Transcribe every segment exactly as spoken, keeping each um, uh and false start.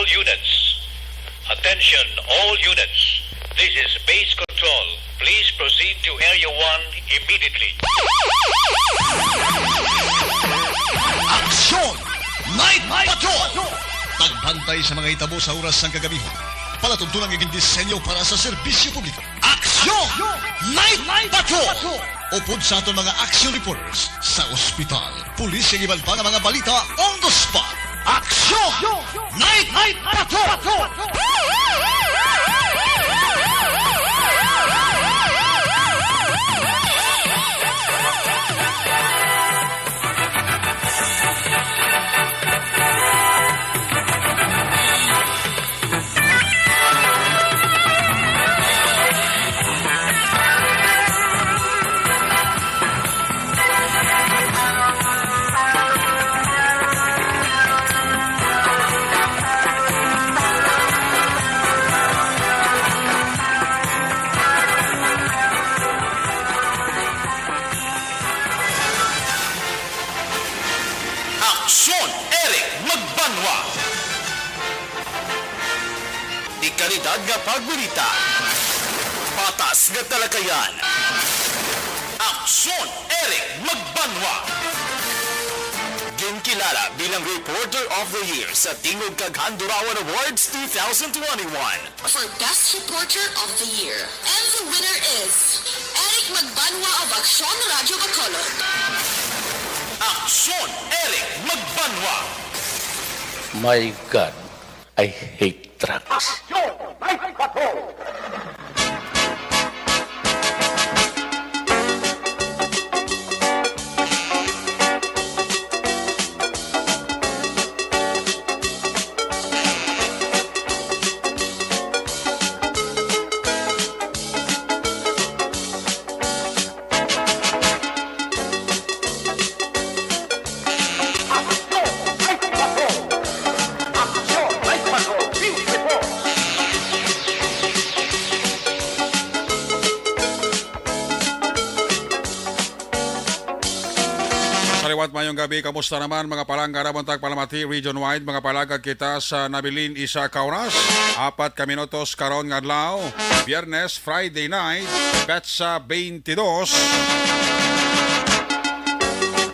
Units. Attention, all units. This is base control. Please proceed to Area one immediately. Aksyon! Night Patrol! Pagbantay sa mga hitabo sa oras sang kagabi. Palatuntunan nga gindisenyo para sa serbisyo publiko. Aksyon! Night Patrol! Upod sa aton mga action reporters sa ospital, pulis, kag iban pa nga mga balita on the spot. Aksyon! Night Patrol! Aksyon, Eric Magbanwa. Di kalidad nga pagbalita. Patas nga talakayan. Aksyon, Eric Magbanwa. Ginkilala bilang Reporter of the Year sa Tingog kag Handurawan Awards two thousand twenty-one. For Best Reporter of the Year. And the winner is Eric Magbanwa of Aksyon Radyo Bacolod. Aksyon, Eric Magbanwa. My God, I hate drugs. Aksyon! Night Patrol! Sa liwat, mayong gabi. Kamusta naman, mga palangga? Ramon tag palamati region-wide, mga palangga, kita sa nabilin isa ka oras, apat ka minutos karon nga adlaw, Biyernes, Friday night, petsa twenty-two.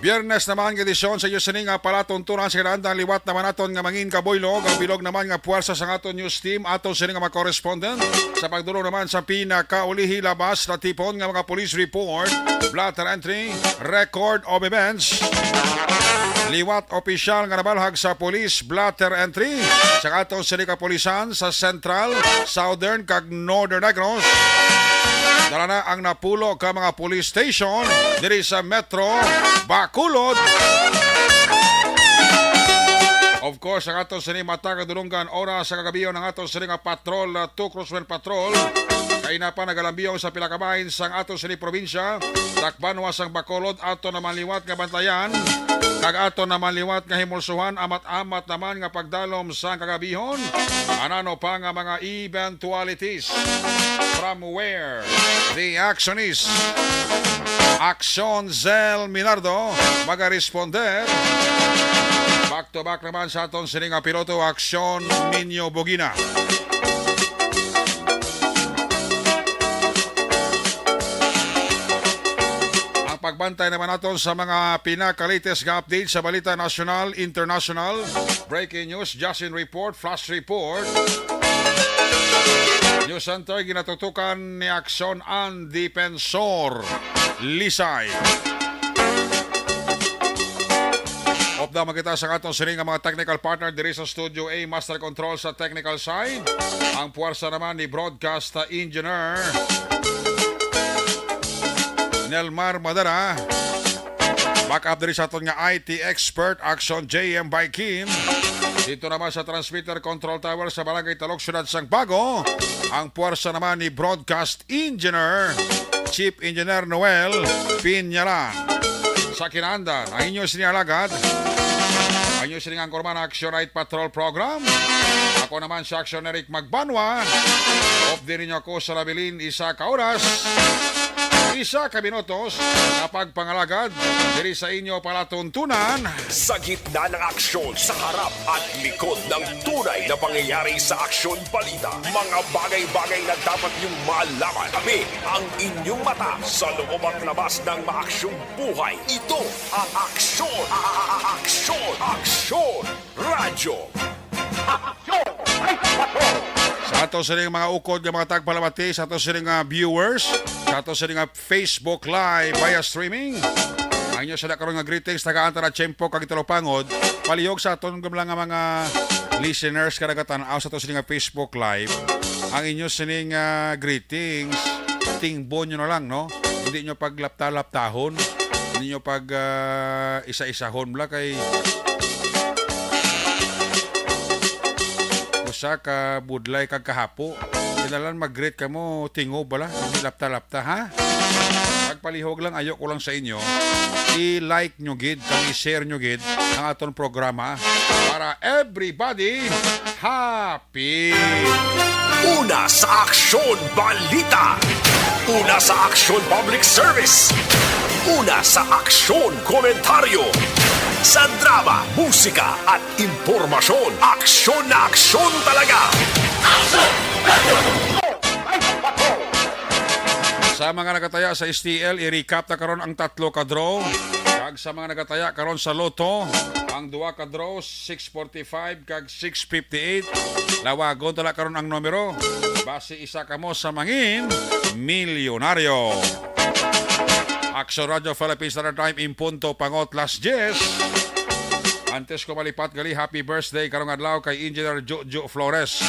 Biyernes naman nga edisyon sa inyo sini nga palatuntunan sa kinahanglan. Liwat naman naton nga mangin kabuylog ang bilog naman nga puwersa sang aton news team, aton sini nga mga correspondent sa pagdulong naman sa pinakaulihi labas na tipon nga mga police report, blotter entry, record of events. Liwat opisyal nga nabalhag sa police blotter entry sa aton sini kapulisan sa Central, Southern, kag Northern Negros. Dala na ang napulo ka mga police station diri sa Metro Bacolod. Of course, ang aton sini matag kadulungan oras sa kagabi ang aton sini nga patrol, uh, two Crosswind Patrol. Kaina pa nagalambiyaw sa pila ka bahin sang aton sini probinsya, dakbanwa sang Bacolod, ato naman liwat nga bantayan, kag ato naman liwat nga himulsuhan, amat-amat naman nga pagdalom sang kagabihon. Anano pa nga mga eventualities? From where the action is. Aksyon Zel Minardo, magaresponder. Back to back naman sa aton sini nga piloto, Aksyon Nino Bugina. Ang pagbantay naman naton sa mga pinaka-latest nga update sa balita nasyonal, international, breaking news, Justin Report, Flash Report. News Center, ginatutukan ni Aksyon An Defensor Lisay. Update man kita sa aton sini nga mga technical partner diri sa Studio A, Master Control sa technical side. Ang puwersa naman ni Broadcast Engineer Nelmar Madara. Back up diri sa aton nga I T expert, Aksyon J M Baikin. Dito naman sa transmitter control tower sa Barangay Talok, Siyudad sang Bago, ang puwersa naman ni Broadcast Engineer, Chief Engineer Noel Piñaran. Sa kinahanglan, ang inyo sini alagad, ang inyo sini nga anchorman, Aksyon Night Patrol Program. Ako naman si Aksyon Eric Magbanwa. Off din ninyo ako sa nabilin isa ka oras. isa ka minutos nga pagpangalagad diri sa inyo palatuntunan. Sa gitna ng aksyon, sa harap at likod ng tunay na pangyayari sa aksyon balita, mga bagay-bagay na dapat niyong malaman. Kami ang inyong mata sa loob at labas ng maaksyong buhay. Ito ang Aksyon, a- a- a- Aksyon, Aksyon Radyo. Sa ato sining mga ukod nga mga tagpalamati, sa ato sining, ah, viewers, sa ato sining, ah, Facebook Live via streaming. Ang inyo sila karon nga greetings, tagaan ta na tiyempo kag talupangod. Palihog sa aton gamla nga mga listeners nga nagatan-aw sa ato sining, ah, Facebook Live. Ang inyo sining, ah, greetings, tingbon nyo na lang, no? Hindi nyo paglapta-laptahon, hindi nyo pag, ah, isa-isahon, bala, kay usa ka budlay kag kahapo. Kinahanglan mag-greet kamo, tingob bala, hindi lapta-lapta, ha? Pagpalihog lang, ayo ko lang sa inyo, i-like nyo gid, kag i-share nyo gid ang aton programa para everybody happy. Una sa Aksyon Balita. Una sa Aksyon Public Service. Una sa Aksyon Komentaryo. Sa drama, musika, at impormasyon, aksyon na aksyon talaga. Sa mga nagataya sa S T L, i-recap ta karon ang tatlo ka draw. Kag sa mga nagataya karon sa Lotto, ang duha ka draw, six forty-five kag six fifty-eight. Lawagon ta la karon ang numero. Basi isa kamo sa mangin milyonaryo. Aksyon Radyo Philippines Standard Time in punto pangot las diyes. Antes ko malipat gali, happy birthday karong adlaw kay Engineer Jojo Flores.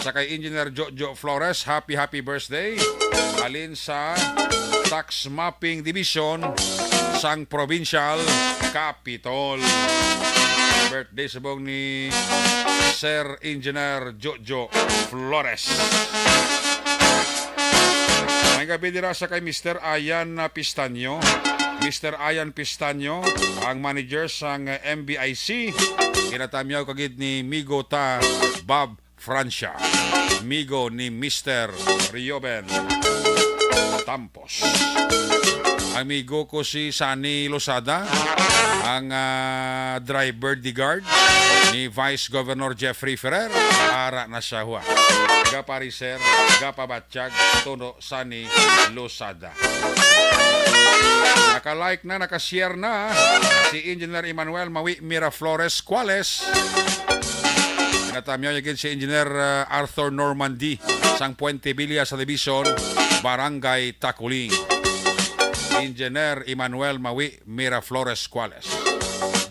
Sa kay Engineer Jojo Flores, happy, happy birthday. Halin sa Tax Mapping Division sang Provincial Capitol. Birthday subong ni Sir Engineer Jojo Flores. May gabi dira sa kay Mister Ayan Pistanyo. Mister Ayan Pistanyo, ang manager sang M B I C. Ginatamyaw kagid ni Migo ta Bob Francia, amigo ni Mister Rioben Tampos. Amigo ko si Sunny Losada, ang, ah, driver de guard ni Vice Governor Jeffrey Ferrer. Ara na siya, huwa. Gapariser, gapabatyag, tuno Sunny Losada. Naka-like na, naka-share na si Engineer Emmanuel Mawi Miraflores Cuales. Natamyaw niya gid si Engineer, uh, Arthur Normandy sang Puente Villa sa Division, Barangay Taculing. Engineer Emmanuel Mawi Miraflores Cuales.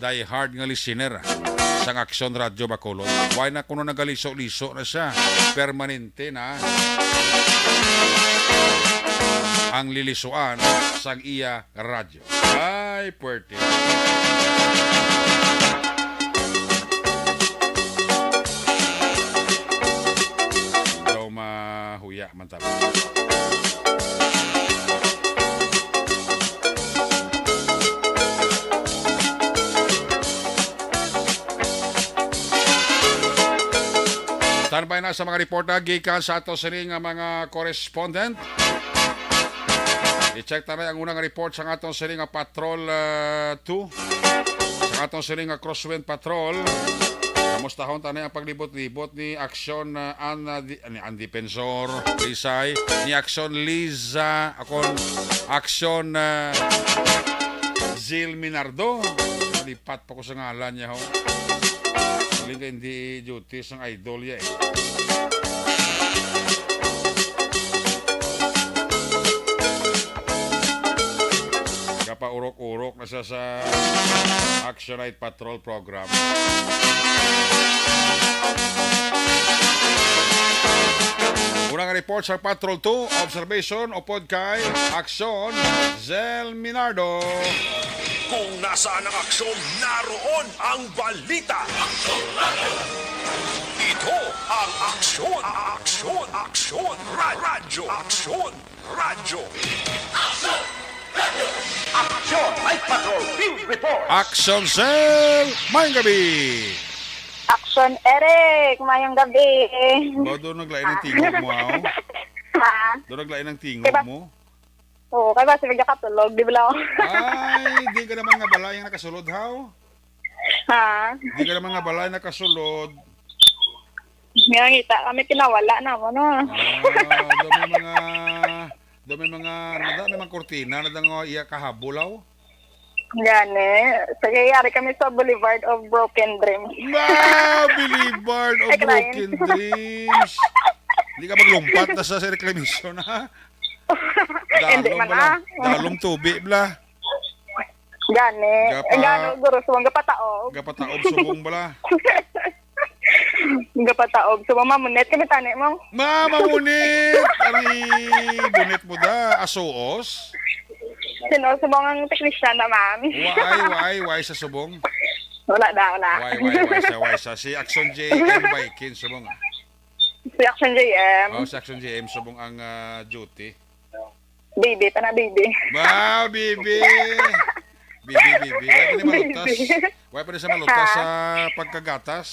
Die hard nga listener sang Aksyon Radyo Bacolod. Why na kuno nagaliso-liso na siya? Permanente na ang lilisuan sang iya radyo. Ay, puwerte. Daw mahuya man talaga. Standby na sa mga reporta gikan sa ato sini nga mga correspondent. I-check ta na ang unang report sa aton sini nga Patrol, ah, two. Sa aton sini nga Crosswind Patrol. Kamustahon ta na ang paglibot-libot ni Aksyon, ah, Ann, ah, Di-, ni Ann Defensor, Lisay, ni Aksyon Liza, akon Aksyon, ah, Zil Minardo. Malipat pa ko sa ngalan niya, ho. Galing ka, hindi duty sang idol ya, eh. Kapaurok-urok na siya sa Action Night Patrol program. Unang report sa Patrol two, observation upod kay Aksyon Zel Minardo. Kung nasaan ang aksyon, naroon ang balita. Ito ang Aksyon, Aksyon, Aksyon, Ra-, Radyo, Aksyon, Radyo. Action Night Patrol Field Report. Action Cell, mayong gabi. Action Eric, mayong gabi. Ba, doon naglain ang tingog mo, aw? Ha? Doon naglain ang tingog Diba? mo? Oo, kay basi magkakatulog, di ba lang? Ay, di ka naman nga balay ang nakasulod, haw? Ha? Di ka naman nga balay nakasulod. Nga ngita kami kinawala na mo, no? Ah, do may mga, do may mga, ano da, may mga kurtina na da nga iya kahabol, haw? Gani. Sige, yari kami sa Boulevard of Broken Dreams. Ma, Boulevard of Ay, Broken Dreams. Hindi ka maglumpat na sa, sa reclamation, ha? Hindi Dalom man, bala. Ah. Dalom tubi, bala. Gani. Gapa- Ang gano, guro, subong, gapataob. Gapataob, subong, bala. Gapataob. So, mamamunit kami tani mo. Ma, mamunit! Aray, bunit mo da. Asuos? Sino, subong ang teknisyan naman. Waay, waay, waay sa subong. Wala na, wala. Waay, waay, waay sa, waay sa. Si Action J M Baikin, subong. Si Action J M. Oh, si Action J M, subong ang ah, duty. Baby, tana, baby. Wow, baby! Baby, baby. Wala pa ni malutas. Baby. Wala pa ni sa malutas Ha? sa pagkagatas.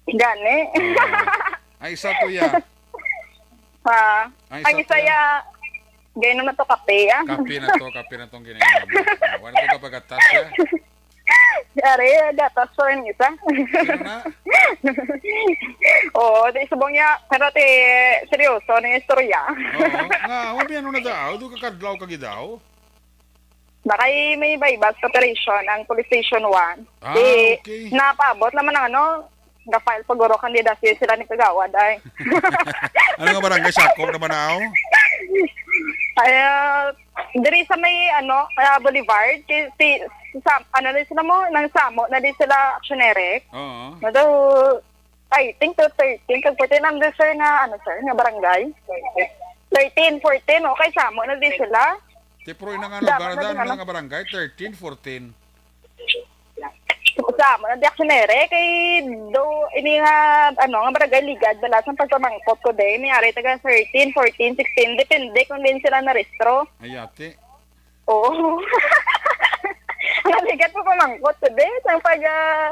Gani. Ah. Ay, isa to ya. Ha? Ay, Ang isa isa to ya. ya, gainom na to kape, ah. Kape na to, kape na tong ginainom. Ah, wala to kapagatas ya. Ari, gatas to yung isa. Ano na? Oo, di subong niya. Pero ti, seryoso na yung istorya. Oo. Nga, wala ano na daw. Doon ka kadlaw ka gidaw? Nakay may buy-bust operation ang Police Station one. Ah, Di, okay. napaabot naman ang ano, ga-file pa guro candidacy sila ni Kagawad ay. Ano nga barangay sakop naman na, oh? Ay, ah, diri sa may, ano, ah, Boulevard, si, si, sa, ano na sila mo, nang samo na di sila Action Eric. Oo. Nado, I think to thirteen, kag fourteen, ang sir nga, ano, sir, nga barangay? Thirteen, fourteen, okay, samo na di sila. Ti, pero ina nga Dapat lugar na na, din, ano ano? nga barangay? Thirteen, fourteen. Sa amo na di Action Eric, kay do, ini nga, ano, nga barangay Ligad, bala sa pagpamangkot ko din, ni ari taga thirteen, fourteen, sixteen, depende kung din sila narehistro. Ay, ate. Oo. Naligat pa pamangkot ko din, sa pag, ah,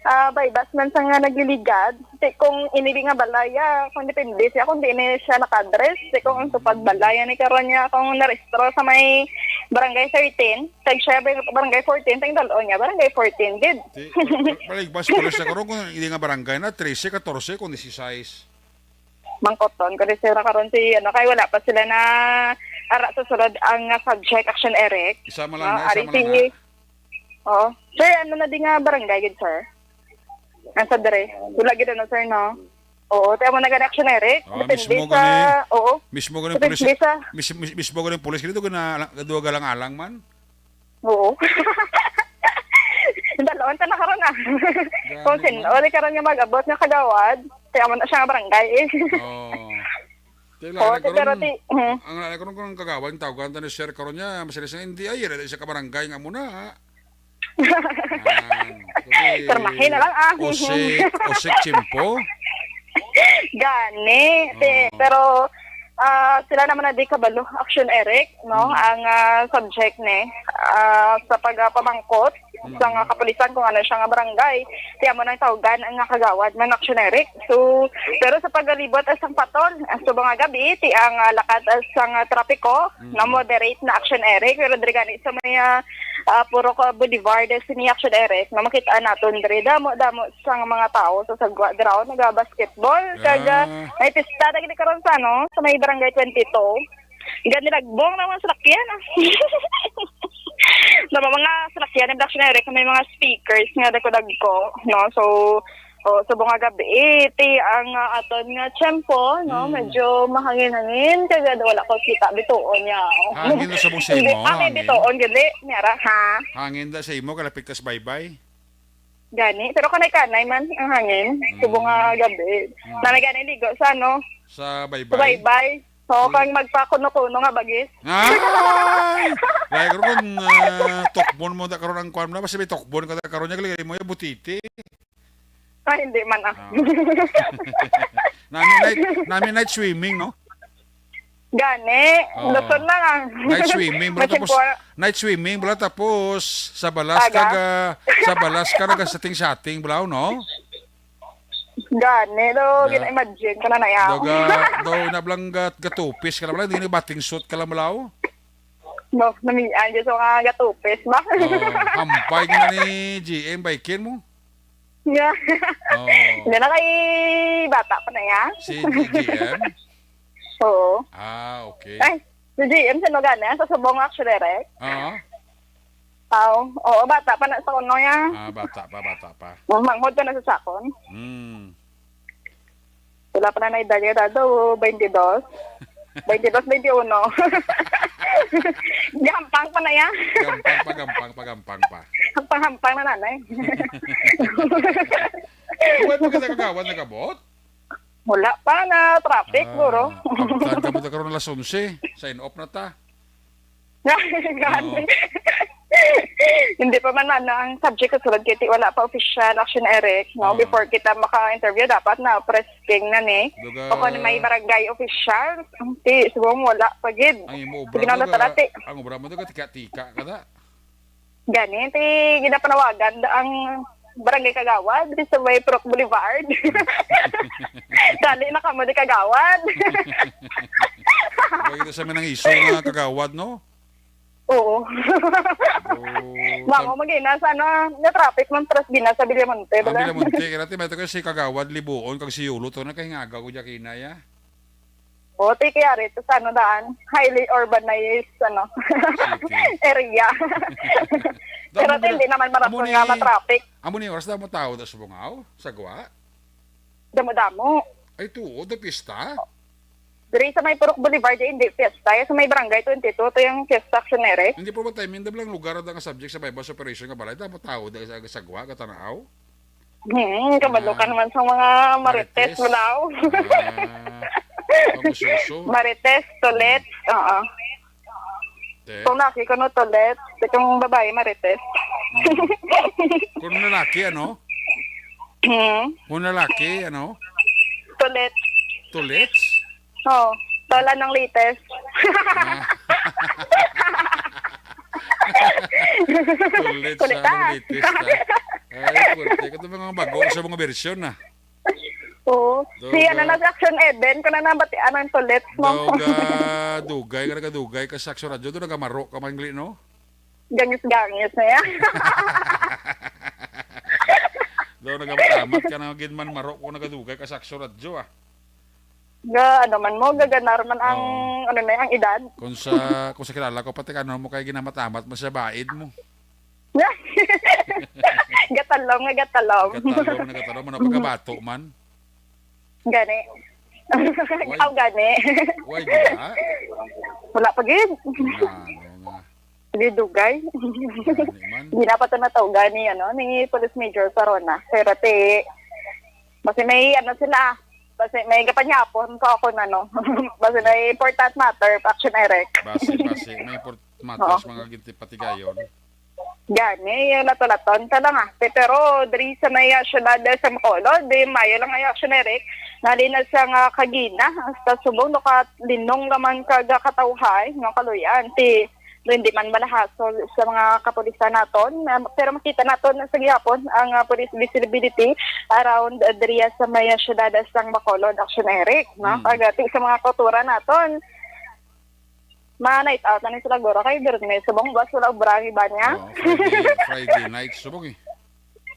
ah, buy-bust man sa nga nagliligad. Ti kung ini di nga balaya, kung depende siya, kung di ini siya naka-address, ti kung ang tupad balaya ni karon niya, kung narehistro sa may barangay thirteen, tag siya bar-, barangay fourteen, tag dal-on niya, barangay fourteen, gid. Ti, bal-, bal-, baligbas ko lang sa karon kung hindi nga barangay na, trese, katorse, kung dieciséis. Mangkoton ko rin sila karon si, ano, kay wala pa sila na ara sa sulod ang, ah, subject Action Eric. Isa man lang No, na, isa ari man lang si, na. Oo. Sir, ano na di nga barangay gid, sir? Ang sa dire. Wala gid ano, sir, no? Oo, tayo mo nag-action, Eric. Ah, Depende mismo sa, gani, oo. mismo gani Depende pulis, sa mis-, mis-, mismo gani pulis gani to gana, duwa galang-alang man. Oo. Dalawang ta na karon, ah. Grabe Kung sin, man. Uli karon nga mag-abot nga kagawad, kaya mo na siya nga barangay, eh. Oo. Ti, Oo, lain ti, karon, pero ti, mhm. ang lain karon kung kagawad, ang tawgan ta ni sir karon niya, mas siya, hindi, ay, ira siya ka barangay nga muna, ha? Yan. Kasi Pirmahin na lang, ah. Osik, Osik Chimpo? Gani, ti, Oo. pero, ah, sila naman na di kabalo, Action Eric, no? Mm. Ang, ah, subject ni, ah, sa pagpamangkot Mm. sa nga kapulisan kung ano siya nga barangay, ti amo nang tawgan ang nga kagawad man, Action Eric. So, pero sa pagalibot, ah, sang patol, ah, subong nga gabi, ti ang, ah, lakat, ah, sang, ah, trapiko, Mm. na moderate na, Action Eric, pero diri gani sa may, ah, ah, puro ka Boulevard, ah, sini, Action Eric, na makita naton diri, damo-damo sang mga tao sa sagwa diraw, naga-basketball, kag, ah, Ah. may pista na gid karon sa, ano, sa may Barangay twenty-two. Gani lagbong na mga salakyan, ah. Na mga salakyan, ang Action Eric, may mga speakers nga dagko-dagko, no? So, oh, subong nga gabi, eh, ti ang, ah, aton nga tiyempo, no? Hmm. Medyo mahangin-hangin, kaya wala ko kita bituon niya, oh. Hangin na sa mong Hindi, simo, ah, may hangin. bituon, gani, niya ra, ha? Hangin na sa imo, kalapit ka sa baybay. Gani, pero kanay-kanay man ang hangin, Hmm. subong nga gabi. Hmm. Na may gani ligo sa, ano? Sa Sa baybay. baybay. So, Hmm. kang magpakuno-kuno nga bagis. Ay! Lain karon kung, ah, tukbon mo da karon ang kwan mo na, basta may tukbon ka da karon niya, gali mo ya butiti. Ay, hindi man, ah. Ah. Nami night, nami night swimming, no? Gani, Oo. Luzon na lang. Night swimming, bro, Basin tapos, po. night swimming, bro, tapos sa balas Aga? kag, ah, sa balas ka nagasating-sating, bro, no? Gani, do, Da- gina-imagine ko na na yan. Daga, do, nablang gat-, gatupis ka lang, bro, hindi na bathing suit ka lang, bro. No, namian dyan sa mga gatupis ba? Oh, hampay na ni G M, baikin mo? Yeah. Oh. Hindi na kay bata pa na yan. Si G M? Oo. Ah, okay. Ay, si G M, sino gani? Sa subong, actually, Rex? Oo. Aw, oo, bata pa na sa kuno ya. Ah, bata pa, bata pa. Oh, manghod ka na sa sakon. Hmm. Wala pa na na edad ya, dado, twenty-two. Twenty-two, twenty-one. Gampang pa na ya. Gampang pa, gampang pa, gampang pa. Hampang-hampang na nanay. Wala pa kita kagawad nagabot? Wala pa na traffic, Ah, guro. Kabtan ka mo karon alas onse. Sign off na ta. Gani. Oo. Hindi pa man ano ang subject ko sulod kay ti wala pa official action, Eric, no? Oo. Before kita maka-interview, dapat na press king na ni. Duga O kung may barangay official, ti, subong wala pa gid. Ang imo obra Sige na mo lang ga, talati. Ang obra mo duga tika-tika ka da. Gani, ti ginapanawagan da ang barangay kagawad diri sa may Purok Boulevard. Dali na kamo di kagawad. Wa ito sa may nang iso nga kagawad, no? Oo. Oh, Mamo, tam- magina sa ano, na traffic man, tras gina sa Villamonte, Ang bala. Villamonte, kaya natin, may ito kayo si Kagawad, Libuon, kag si Yulo, to na kahingaga ko dyan kinaya. O, ti kaya rito sa ano daan, highly urbanized, ano, City. Area. Pero Damo ti, hindi naman marason amo ni, nga ma-traffic. Amo ni oras damo tao da sa Bungaw, sa Gwa? Damo-damo. Ay, tuod, da pista? Diri sa may Purok Boulevard, eh, hindi fiesta. Yung sa may Barangay twenty-two, ito yung fiesta, action, Eric. Hindi po ba timing? Dablang lugar at ang subject sa buy-bust operation nga balay. Damo tao da sa, sa Gwa, katanaw? Hmm, kabalo ka Ah. naman sa mga marites Marites? mo daw. Ah, pag-ususo. Marites, tulet, oo. Te? Kung laki, kuno tulet. Kung babae, marites. Hmm. Kung lalaki, ano? Hmm. Kung lalaki, ano? Tulet. Tulits? Oh, tola ng latest. Ah. Kulit Kulit sa ka. Anong latest, ah. Ay, puwerte. Ito mga bago sa mga bersyon, ah. Oo. Daw Si ano ga- na si Action Eden, kung na nabati, ano yung tulits mo? Daw ga dugay ka, nagadugay ka sa Action Radyo, doon nagamaro ka, Mangli, no? Gangis-gangis na yan. Daw nagamamat ka na gid man, maro ko nagadugay ka sa Action Radyo, ah. Ga, ano man mo, gaganar man ang, Oo. ano na, ang edad. Kung sa, kung sa kilala ko, pati ka, ano mo kay ginamamat mo sa baid mo. Gatalom nga gatalom. Gatalom na gatalom, ano, pagkabato man. Gani. Why? Aw, gani. Why, di ba? Wala pa gid. Nga, ano nga. Di dugay. Gani man. Di na pa to nataw gani, ano, ni Police Major Sarona. Pero ti, basi may, ano sila, basi may gapanyapon ko ako na, no. Basi may important matter, action, Eric. Basi, basi, may important matter Oo. sa mga ginti patigayon. Gani, yung latulaton ka lang, ah. Pe-, pero diri sa may, ah, syudad, eh, sa Bacolod, di mayo lang ay action, Eric. Nali na sa nga kagina, hasta subong, no, kalinong naman kag katawhay, no, kaluyan. Ti, hindi man malahasol sa mga kapulisan naton. Um, pero makita naton sa gihapon ang, ah, police visibility around, ah, diri sa may, ah, syudad sa Bacolod, action, Eric, no? Mm. Kag, ah, ti sa mga kauturan naton, Ma-night out na ni sila guro kay Biyernes. Subong ba sila obra ang iba niya? Oo, Friday, Friday night, subong eh.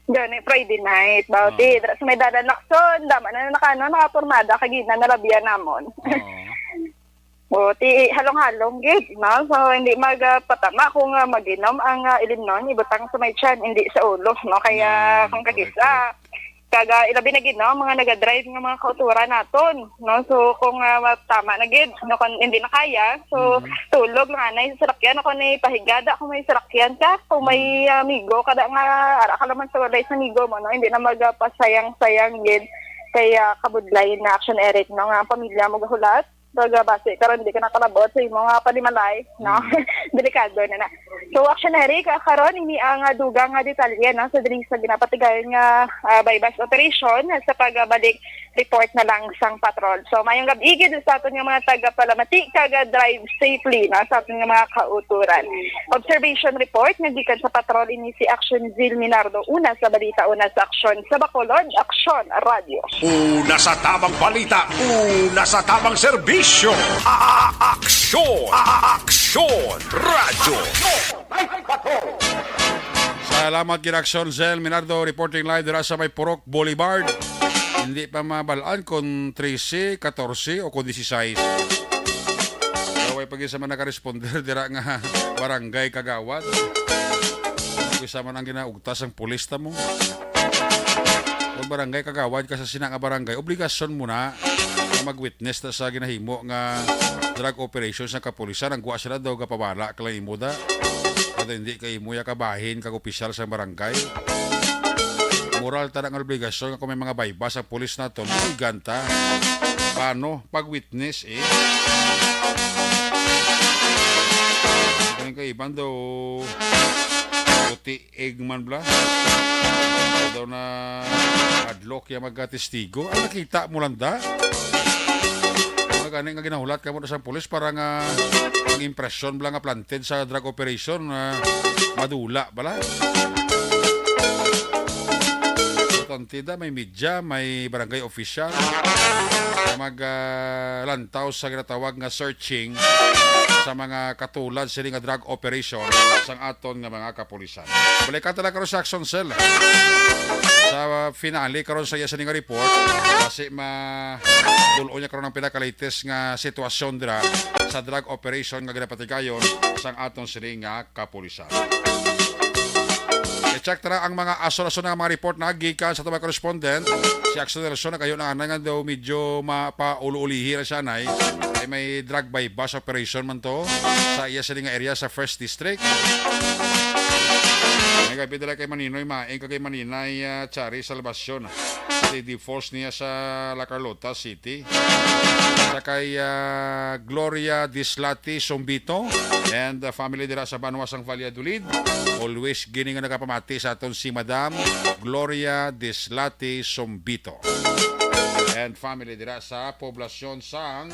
Gani, Friday night. Daw, Oo. ti, dra-, sa may dalan Lacson, dama na nakano, nakapormada, kagina, nalabian namon. Oo. O, ti, halong-halong, gid, no? So, hindi magpatama kung, ah, mag-inom ang, ah, ilimnon, ibutang sa may tiyan, hindi sa ulo, no? Kaya, Mm, kung correct, kagisa, correct. Kag, ah, ilabi na gid, no, mga naga-drive nga mga kauturan naton, no? So, kung, ah, ma-, tama na gid, no, kung hindi na kaya, so, Mhm. tulog lang anay sa salakyan, o kung may pahigada, kung may salakyan ka, kung may, Mhm. ah, amigo ka da nga, ara ka naman sa walay sa amigo mo, no? Hindi na magpasayang-sayang gid kay, ah, kabudlay na action, Eric, no? Nga ang pamilya mo gahulat, Baga, basi karon di ka nakalabot sa imo nga panimalay, no? Mm. Delikado na na. So, action, Eric, ah, karon ini ang, ah, dugang nga detalye, no, sa diri sa ginapatigayon nga, ah, buy-bust operation sa pagbalik report na lang sang patrol. So, mayong gab-i gid sa aton nga mga tagapalamati kag, ah, drive safely, no, sa aton nga mga kauturan. Observation report nga gikan sa patrol ini si Action Zil Minardo, una sa balita, una sa aksyon sa Bacolod, Aksyon Radio. Una sa tamang balita, una sa tamang serbisyo. A-, a-, aksyon. A-, a-, aksyon. Aksyon Radyo. Salamat gid, Aksyon Zell Minardo, reporting live dira sa may Purok Boulevard. Hindi pa mabalaan kung trese, katorse, o kung disisais. Pero way pa gid sa man nakaresponder dira nga barangay kagawad. Kung isa man ang ginaugtas ang pulis ta mo. Kung barangay kagawad ka sa sina nga barangay, obligasyon mo na nga mag-witness na sa ginahimo nga drug operation sa kapulisan. Ang guwa sila daw gapabala ka lang imo da. Pero hindi ka imo ya kabahin kag opisyal sa barangay. Moral ta na nga obligasyon nga kung may mga baybas ang pulis naton, igan ta. Paano? Pag-witness, eh. Ang kaiban daw, puti, Eggman bla. Daw na hadlok ya magkatestigo. Ang nakita mo lang da. Mga gani nga ginahulat ka mo sa pulis para nga ang impresyon bla nga planted sa drug operation, ah, madula bala. Importante da, may media, may barangay official na mag, ah, lantaw sa ginatawag nga searching sa mga katulad sini nga drug operation sang aton nga mga kapulisan. Balikan ta na karon sa Action Cell. Sa finale karon sa iya sini nga report, kasi madul-on niya karon ang pinaka-latest nga sitwasyon dira sa drug operation nga ginapatigayon sang aton sini nga kapulisan. I-check tara ang mga aso-aso nga mga report na gikan sa aton mga correspondent. Si Axel Nelson nagayo na anay nga daw medyo mapaulo-ulihi ra siya, nay. Ay may drug buy-bust operation man to sa iya sini nga area sa First District. May gabi dala kay Maninoy Maing kag kay Maninay, ah, Chari Salvacion. Sa Falls niya sa La Carlota City. Sa kay, ah, Gloria Dislati Sombito and, ah, family dira sa banwa sang Valladolid. Always gini nga nagapamati sa aton si Madam Gloria Dislati Sombito and family dira sa poblasyon sang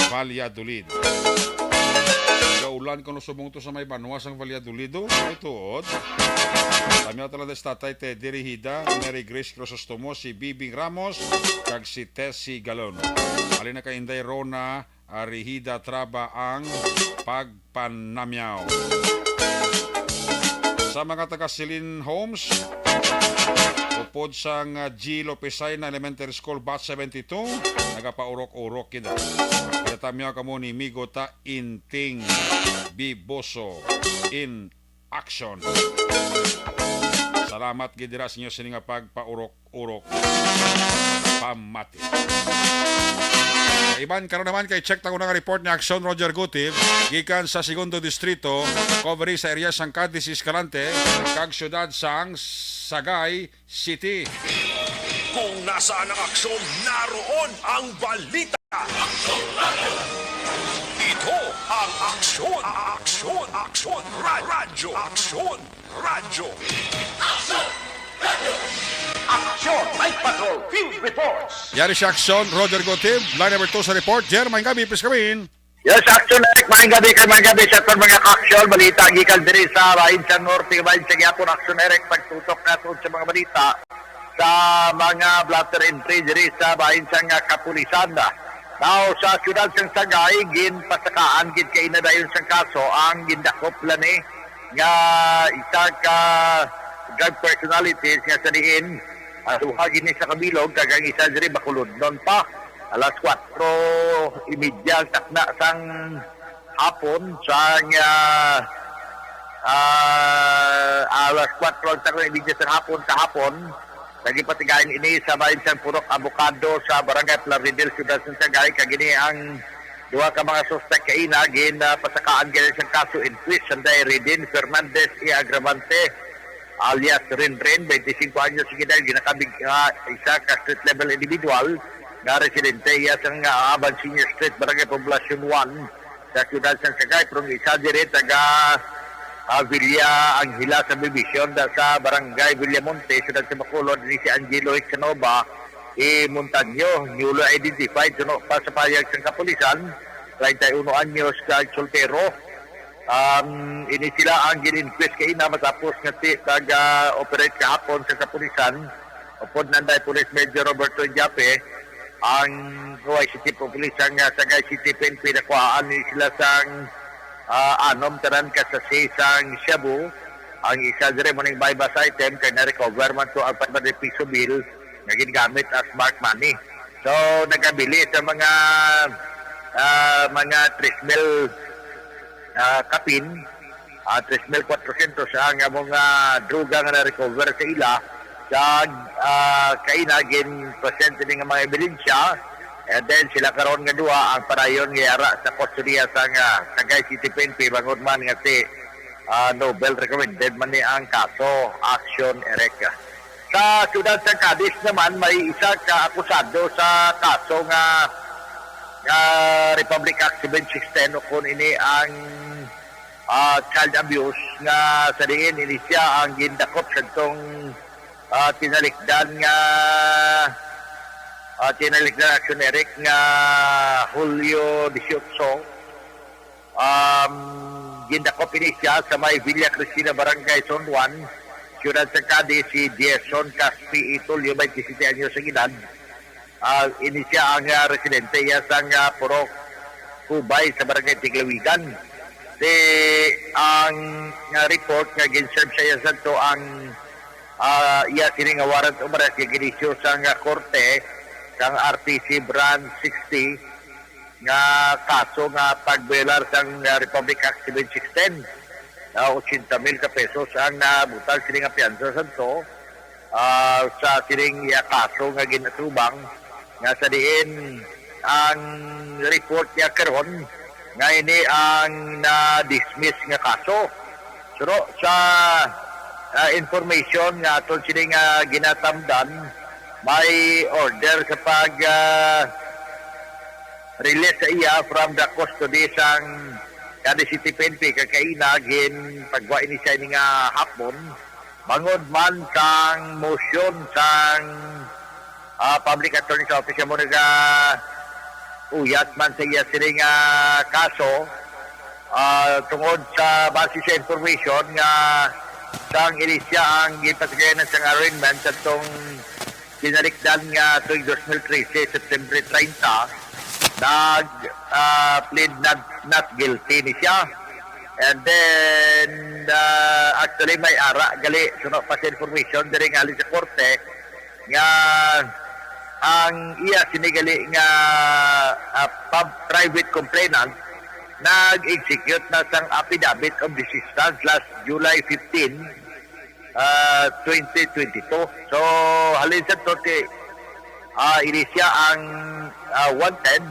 Valladolid. Gaulan kuno subong to sa may banwa sang Valladolid, oh. Ay, tuod. Tamyaw talaga si Tatay Teddy Rihida, Mary Grace Crisostomo, si Bibing Ramos, kag si Tessie Galon. Halin na kay Inday Rona, ah, Rihida Traba ang pagpanamyaw. Sa mga taga Silin Homes, upod sang, ah, G Lopesay na Elementary School, Batch seventy-two, nagapaurok-urok kita. Pinatamyaw kamo ni Migo ta Inting Biboso in action. Salamat gid dira sa inyo sini nga pagpaurok-urok. Pamati. Iban karon naman kay check ta ko nga report ni Action Roger Gutib gikan sa Segundo Distrito, coverage sa area sang Cadiz Escalante kag siyudad sang Sagay City. Kung nasaan ang aksyon, naroon ang balita. Ito ang Aksyon, Aksyon, Aksyon, Ra- Radyo, Aksyon, Radyo. Aksyon, Night Patrol, Field Reports. Yari si Aksyon, Roger Gotib, line number two sa report. Jer, maayong gabi, please come in. Yes, Action Eric, maayong gabi kay maayong gabi sa aton mga ka-aksyon. Balita gikan diri sa bahin sa Norte, bahin sa Quiapo, Action Eric, pagtutok naton sa mga balita sa mga blotter entry diri sa bahin sa nga kapulisan. Now, sa siyudad sang Sagay, ginpasakaan gid kay nadayon sang kaso ang gindakop la ni nga isa ka drug personalities nga sa diin, ah, duha gini sa kabilog kag ang isa diri bakulod. Non pa, alas kwatro imedya ang takna sang hapon sang, ah, ah, alas kwatro ang takna imedya sang hapon kahapon. Nagipatigayon ini sa bahin sang Purok Abocado sa Barangay Plaridel, Siyudad sang Sagay, kag ini ang duha ka mga suspek kaina gin, ah, pasakaan gid sang kaso inquis, sanday Redin Fernandez y Agravante, alias Rinrin, twenty-cinco anyos sa edad, ginakabig nga isa ka street level individual nga residente iya sang, ah, Aban Senior Street, Barangay Poblacion one, sa siyudad sang Sagay, pero ang isa diri taga, ah, Villa Angela sa Bibisyon, da sa Barangay Villamonte, siyudad sa Bacolod, ni si Angelo Hichanova y Montaño, newly identified, suno pa sa pahayag sang kapulisan, treinta y uno anyos ka soltero. Um, ini sila ang gin-inquest kaina matapos nga ti-, nag, ah, operate kahapon sa kapulisan, upod nanday Police Major Roberto Idiape, Ang Cavite City Police sang, ah, Sagay City P N P, nakuhaan ni sila sang, ah, anom tanan ka sachet sang shabu. Ang isa diri mo ning buy-bust item kay na-recover man to ang five hundred piso bill nga ginagamit as marked money. So, nagabili sa mga, ah, mga tres mil, ah, kapin, ah, tres mil kwatrosyentos ang among, ah, droga nga na-recover sa ila. Sa, ah, kaina, gin-present ini nga mga ebidensya. And then, sila karon nga duha ang padayon nga yara sa kustodiya sang, ah, Sagay City P N P, bangod man nga si, ah, Nobel recommended man ni ang kaso, Action Eric. Sa siyudad sa Cadiz naman, may isa ka akusado sa kaso nga, nga Republic Act seven sixteen, o kung ini ang, ah, child abuse, nga sa diin ini siya ang gindakop sa tong, ah, tinalikdan nga, ah, tinalikdan, Action Eric, nga Hulyo dieciocho. Um, gindakop ini siya sa may Villa Cristina, Barangay San Juan, siyudad sa Cadiz, si Jason Caspi Itulio, twenty-seven anyos ang edad. Ah, ini siya ang, ah, residente iya sang, ah, Purok Kubay sa Barangay Tiglawigan. Si ang, ah, report nga gin-serve sa iya sadto ang, ah, iya sini nga warrant of arrest nga gin-issue sang, ah, korte kang R T C Branch sixty nga kaso nga pagboyolar sang, ah, Republic Act seven sixteen. Ah, ochenta mil ka pesos ang nabutang sini nga piyansa sadto, ah, sa sining iya kaso nga ginatubang, nga sa diin ang report niya karon nga ini ang na-dismiss nga kaso. Pero sa, ah, information nga aton sini nga ginatamdan, may order sa pag, ah, release sa iya from the custody sang Cadiz City P N P, kay kaina ginpagwa ini sa ini nga hapon, bangod man sang motion sang, ah, Public Attorney's Office, amo naga uyat man sa iya sini nga kaso, ah, tungod sa base sa information nga sang ini siya ang gipasagayan sang arraignment sa tong tinalikdan nga tuig dos mil trese, September treinta, nag, ah, plead not, not guilty ni siya. And then, ah, actually, may ara gali, suno pa sa information diri nga halin sa korte, nga ang iya sini gali nga, ah, pub-, private complainant nag-execute na sang affidavit of desistance last July fifteen, ah, twenty twenty-two. So, halin sa to, ti, ah, ini siya ang, ah, wanted.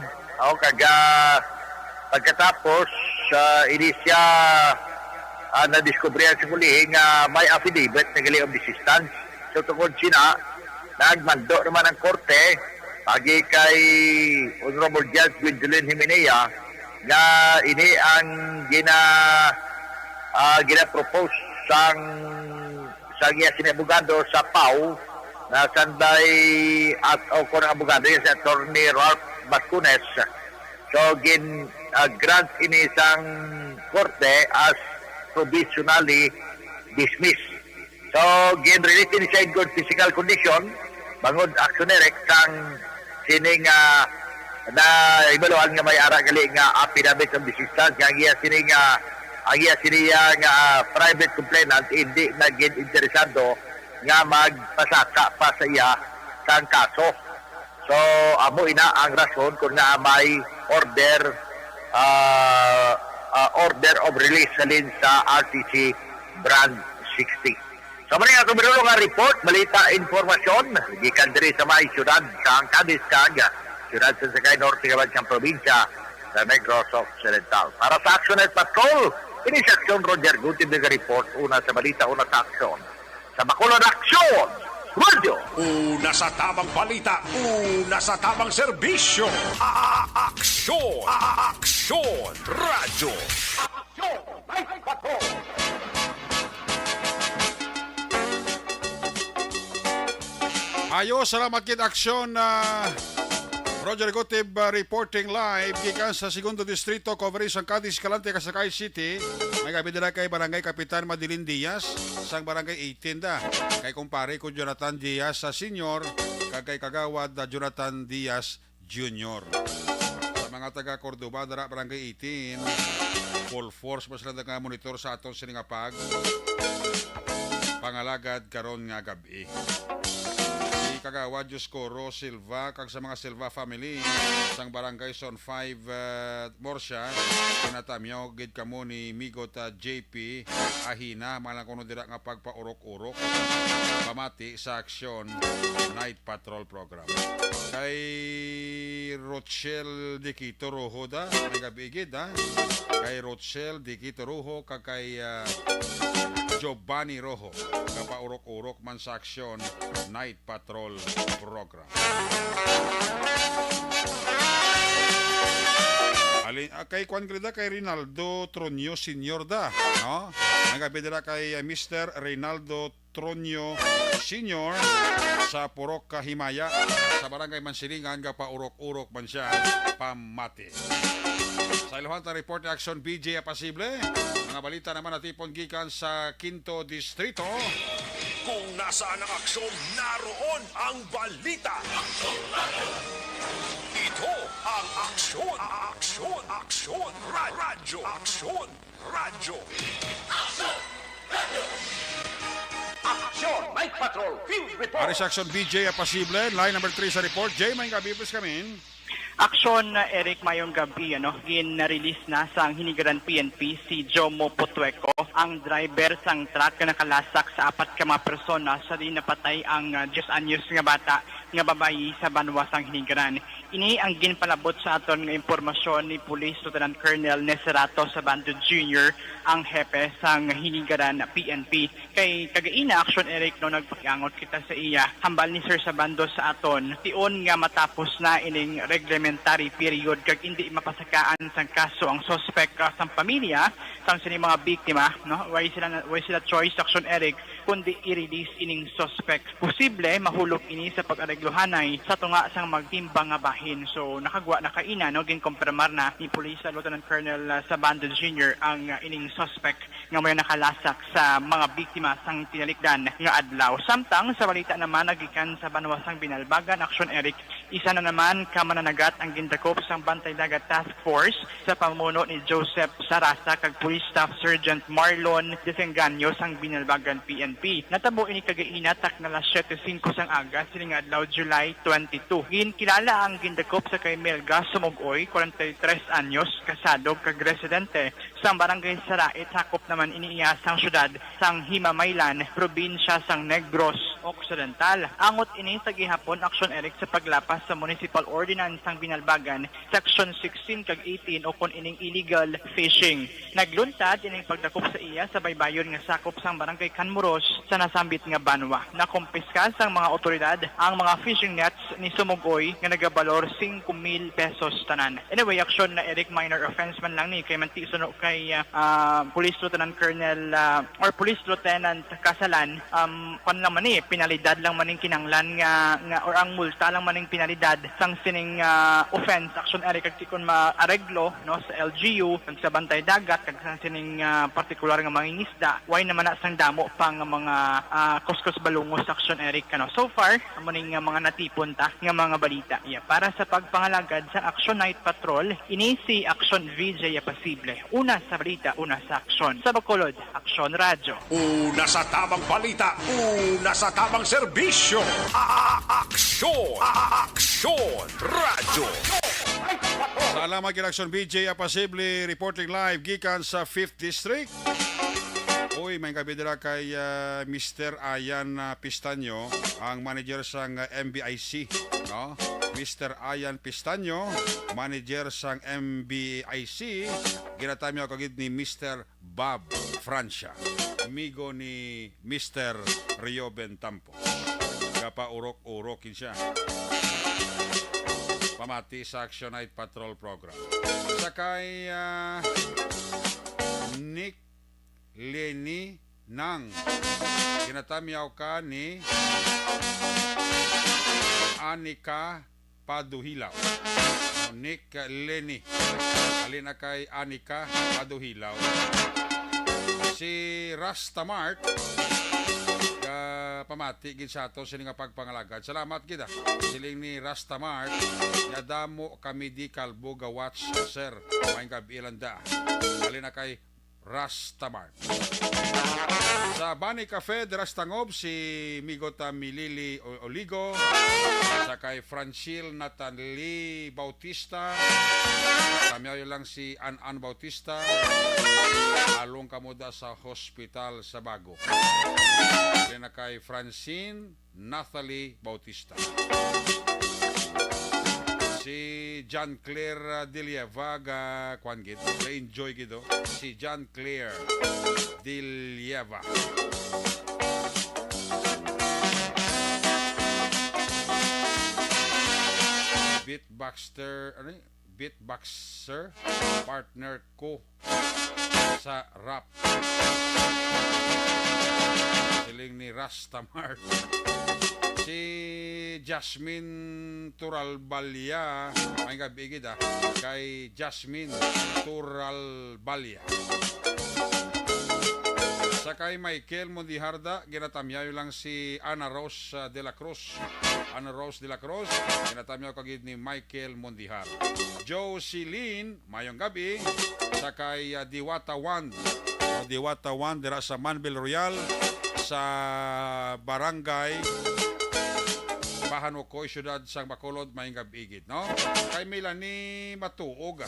O, kag, ah, pagkatapos, ah, ini siya, ah, nadiskubrihan sa kulihi nga may affidavit na gali of desistance. So, tungod sina, nagmando naman ang korte, pagi kay Honorable Judge Gwendolyn Jimenea, nga ini ang gina-, ah, gina-propose sang, sang iya sini abogado sa PAO, na sanday at o kon ang abogado niya si Attorney Ralph Bascones. So, gin, ah, grant ini sang korte as provisionally dismissed. So, gin-release ini siya in good physical condition, bangod, Action Eric, sang sining, ah, na ibaluan nga may ara gali nga affidavit of desistance, nga ang iya sini nga, ang iya sini nga, ah, private complainant hindi na gid interesado nga magpasaka pa sa iya sang kaso. So, amo ina ang rason kung naa may order, ah, ah, order of release halin sa R T C Branch sixty. So, mani nga, Kumirulo, nga report, balita, informasyon gikan diri sa may siyudad sa Cadiz kag siyudad sa Sagay, Norte kag bansang probinsya sa Negros Occidental. Para sa Action Night Patrol, ini si Action Roger Gutib nga report, una sa balita, una sa aksyon. Sa Bacolod, Aksyon Radio. Una sa tamang balita, una sa tamang serbisyo. A-, a-, Aksyon, a-, a-, Aksyon Radio. Aksyon, may patro. Ayo, salamat gid, Aksyon, ah, Roger Gutib, ah, reporting live gikan sa Segundo Distrito, coverage sang Cadiz, Escalante kag Sagay City. May abi dira kay Barangay Kapitan Madeline Diaz, sang Barangay eighteen da. Kay kumpare ko, Jonathan Diaz, sa senior, kay Kagawad, ah, Jonathan Diaz Junior. Sa mga taga Cordova, dara Barangay eighteen, full force pa sila nga monitor sa aton sini nga pag pangalagad karon nga gab-i. Si Kagawad Dioscoro Silva kag sa mga Silva family sang Barangay Zone five, ah, Murcia, ginatamyaw gid kamo ni Migot, ah, J P Ahina, malang kuno dira nga pagpaurok-urok. Pamati sa aksyon, Night Patrol Program. Kay Rochelle Diquito Rojo da, may gabi gid, ha? Kay Rochelle Diquito Rojo, kag kay, ah, Giovanni Rojo, kapaurok-urok man sa aksyon, Night Patrol Program. Ali, ah, kay kwan gid da, kay Rinaldo Tronyo Senior da, no? Nagabi dira kay, ah, Mister Rinaldo Tronyo Senior sa Purok Kahimaya, sa Barangay Mansilingan, nga paurok-urok man siya pamati. Sa iluhan ta report ni Action B J Apasible, mga balita naman natipon gikan sa Quinto Distrito. Kung nasaan ang aksyon, naroon ang balita. Ito ang Aksyon, Aksyon, Aksyon, Ra-, Radyo, Aksyon, Radyo. Aksyon, Night Patrol, Field Report. Ari sa Action B J Apasible, line number three sa report. Jay, may gabi, please, kami. Aksyon, Eric, mayong gabi, ano, gin-release na sang Hinigaran P N P si Jomo Potueco, ang driver sang truck nga nakalasak sa apat ka mga persona sa diin napatay ang, ah, diyes anyos nga bata nga babayi sa banwa sang Hinigaran. Ini ang ginpalabot sa aton nga impormasyon ni Police Lieutenant Colonel Neserato Sabando Junior, ang hepe sang Hinigaran P N P. Kay kagaina, Action Eric, no, nagpakiangot kita sa iya. Hambal ni Sir Sabando sa aton, tion nga matapos na ining reglementary period kag indi mapasakaan sang kaso ang suspek, ah, sang pamilya sang sini mga biktima, no? Way sila na, way sila choice, Action Eric, kundi i-release ining suspek. Posible mahulog ini sa pag-areglohanay sa tunga sang magtimbang nga bahin. So, nakagwa na kaina, no, ginkumpirmar na ni Police Lieutenant Colonel, ah, Sabando Junior ang, ah, ining suspek nga may nakalasak sa mga biktima sang tinalikdan nga adlaw. Samtang sa balita naman nagikan sa banwa sang Binalbagan, Action Eric, isa na naman ka mananagat ang gindakop sang Bantay Dagat Task Force sa pamuno ni Joseph Sarasa kag Police Staff Sergeant Marlon Desengaño sang Binalbagan P N P. Natabo ini kagaina, takna alas siyete singko sang aga sining adlaw, July twenty-two. Ginkilala ang gindakop sa kay Melga Sumugoy, forty-three anyos, kasado kag residente sang Barangay Sarait, sakop naman ini iya sang siyudad sang Himamaylan, probinsya sang Negros Occidental. Angot ini sa gihapon, Action Eric, sa paglapas sa Municipal Ordinance sang Binalbagan, Section sixteen kag eighteen, ukon ining illegal fishing. Nagluntad ining pagdakop sa iya sa baybayon nga sakop sang Barangay Canmoros sa nasambit nga banwa. Nakumpiska sang mga otoridad ang mga fishing nets ni Sumugoy nga nagabalor singko mil pesos tanan. Anyway, Action Eric, minor offense man lang ni, kay manti suno kay, ah, ah, Police Lieutenant Colonel, ah, or Police Lieutenant Casalan, um, kwan lang man ni, penalidad lang man ning kinahanglan nga, nga, or ang multa lang man ning penalidad sang sining, ah, offense, Action Eric, kag ti kon maareglo, no, sa L G U, kag sa Bantay Dagat, kag sa sining, ah, partikular nga mangingisda, way naman na sang damo pa nga mga, ah, kuskus balungos, Action Eric, ano. So far, amo ning, ah, mga natipon ta nga mga balita. Yeah, para sa pagpangalagad sa Action Night Patrol, ini si Action V J Apasible. Una sa balita, una sa aksyon. Sa Bacolod, Aksyon Radyo. Una sa tamang balita, una sa tamang serbisyo. A-, Aksyon, A-, Aksyon Radyo. Salamat kay Aksyon V J Apasible, reporting live gikan sa Fifth District. Uy, may gabi dira kay, ah, Mister Ayan, ah, Pistaño, ang manager sang, ah, M B I C, no? Mister Ayan Pistaño, manager sang M B I C, ginatamyaw kagid ni Mister Bob Francia, amigo ni Mister Rioben Tampo. Gapaurok-urok gid siya. Pamati sa Action Night Patrol Program. Sa kay, ah, Nick Lenny Nang. Ginatamyaw ka ni Anika Paduhilaw. Nick Lenny. Halin na kay Anika Paduhilaw. Si Rasta Mart, ka-, pamati gid sa ato sini nga pagpangalagad. Salamat gid, ah. Siling ni Rasta Mart, nga damo kami di kalbo ga watch, sir. Maayong gab-i lang da. Halin na kay Rasta Mart. Sa Bani Cafe, dira sa Tangob, si Migota Milili O-, Oligo, sa kay Franchil Natalie Bautista, tamyaw lang si An An Bautista, along kamo da sa hospital sa Bago. Diri na kay Francine Nathalie Bautista. Si John Claire, ah, Dilieva, ga, kwan gid, ga-enjoy gid, oh. Si John Claire Dilieva. Beatboxer, ano yun? Beatboxer, partner ko sa rap. Siling ni Rasta Mart. Si Jasmine Turalbalia, maayong gab-i gid, ah, kay Jasmine Turalbalia. Sa kay Michael Mondiharda, ginatamyaw lang si Ana Rose, ah, de la Cruz. Ana Rose de la Cruz, ginatamyaw ka gid ni Michael Mondihar. Jocelyn, maayong gab-i. Sa kay, ah, Diwata Wand. O, Diwata Wand, dira sa Manville Royal, sa barangay Bahan Ocoy, siyudad sang Bacolod, maayong gab-i gid, no? Kay Melanie Matuog.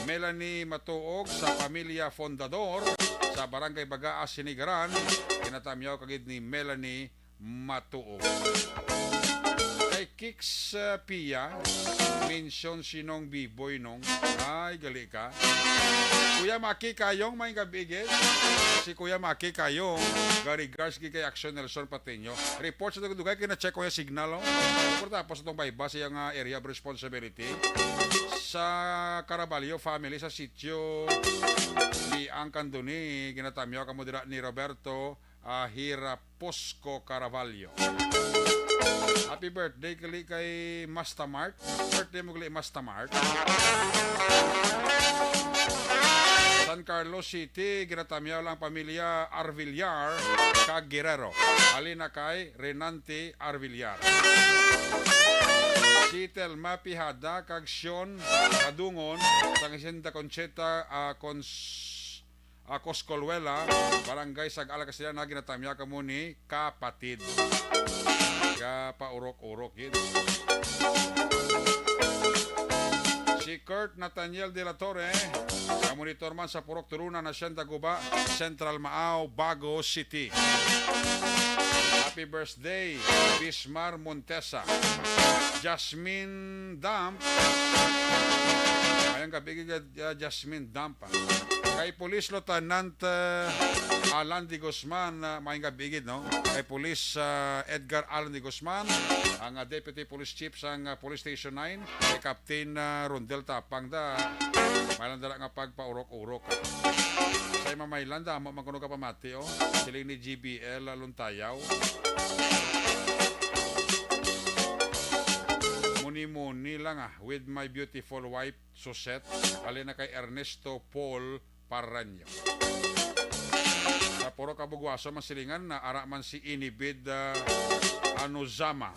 Melanie Matuog sa pamilya Fundador sa Barangay Bagaa, Sinigaran, ginatamyaw ka gid ni Melanie Matuog. Kay Kicks, uh, Pia, mention si Nong Biboy, Nong. Ay, gali ka. Kuya Maki Kayong, maayong gab-i gid. Si Kuya Maki Kayong, ga regards gid kay Action Nelson Patiño. Report sa dugay-dugay kay na-check ko yung signal, oh. Pero tapos itong bayba sa iyang, ah, area of responsibility. Sa Caraballo family, sa sitio ni Ang Kanduni, ginatamyaw kamo dira ni Roberto, ah, Hiraposco Caraballo. Happy birthday gali kay Masta Mart. Birthday mo gali, Masta Mart. San Carlos City, ginatamyaw lang pamilya Arvillar kag Guerrero. Halin na kay Renante Arvillar. Si Telma Pihada kag Sion Kadungon sang Hacienda Concheta, ah, Cons-, ah, Coscolwela, Barangay Sag-al, Castellana, ginatamyaw kamo ni kapatid. Ga paurok-urok gid. Si Kurt Nathaniel de la Torre, ka monitor man sa Purok Tulunan, Hacienda Guba, Central Maao, Bago City. Happy birthday, Bismar Montesa. Jasmine Damp. Maayong gab-i, uh, Jasmine Damp. Kay Police Lieutenant, uh, Alan de Guzman, uh, maayong gab-i gid, no? Kay Police, uh, Edgar Alan de Guzman, ang, uh, Deputy Police Chief sang, uh, Police Station nine, kay Captain, uh, Rondel Tapang da. May lang dala nga pagpaurok-urok. Sa Mamaylan, damo man kuno kapamati, oh. Siling ni G B L Luntayaw. Muni-muni lang, ah, with my beautiful wife, Suset. Halin na kay Ernesto Paul Parraño. Sa Purok Kabugwaso, masilingan na ara man si Inibid, ah, Anuzama.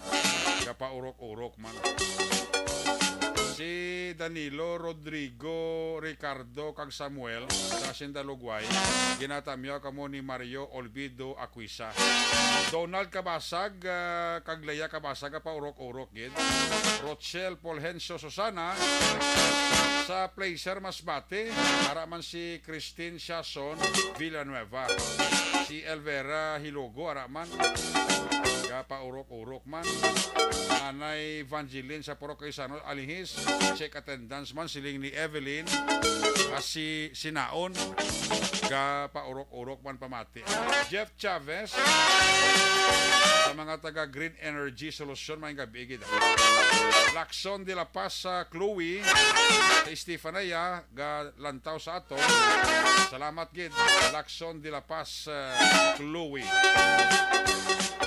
Gapaurok-urok man. Si Danilo, Rodrigo, Ricardo, kag Samuel sa Hacienda Lugway, ginatamyaw kamo ni Mario Olvido Aquisa. Donald Kabasag, ah, kag Lea Kabasag, gapaurok-urok gid. Rochelle Fulgencio Susana, sa Placer Masbate, ara man si Christine Siason Villanueva. Si Elvera Hilugo, ara man. Gapaurok-urok man. Nanay Vangeline sa Purok Caysanos, Alihis. Check attendance man, siling ni Evelyn. Ah, si Sinaon. Gapaurok-urok man pamati. Jeff Chavez, sa mga taga Green Energy Solution, maayong gab-i gid. Lacson de la Paz, sa Chloe, sa Estefania, ga lantaw sa ato. Salamat gid, Lacson de la Paz, uh, Chloe.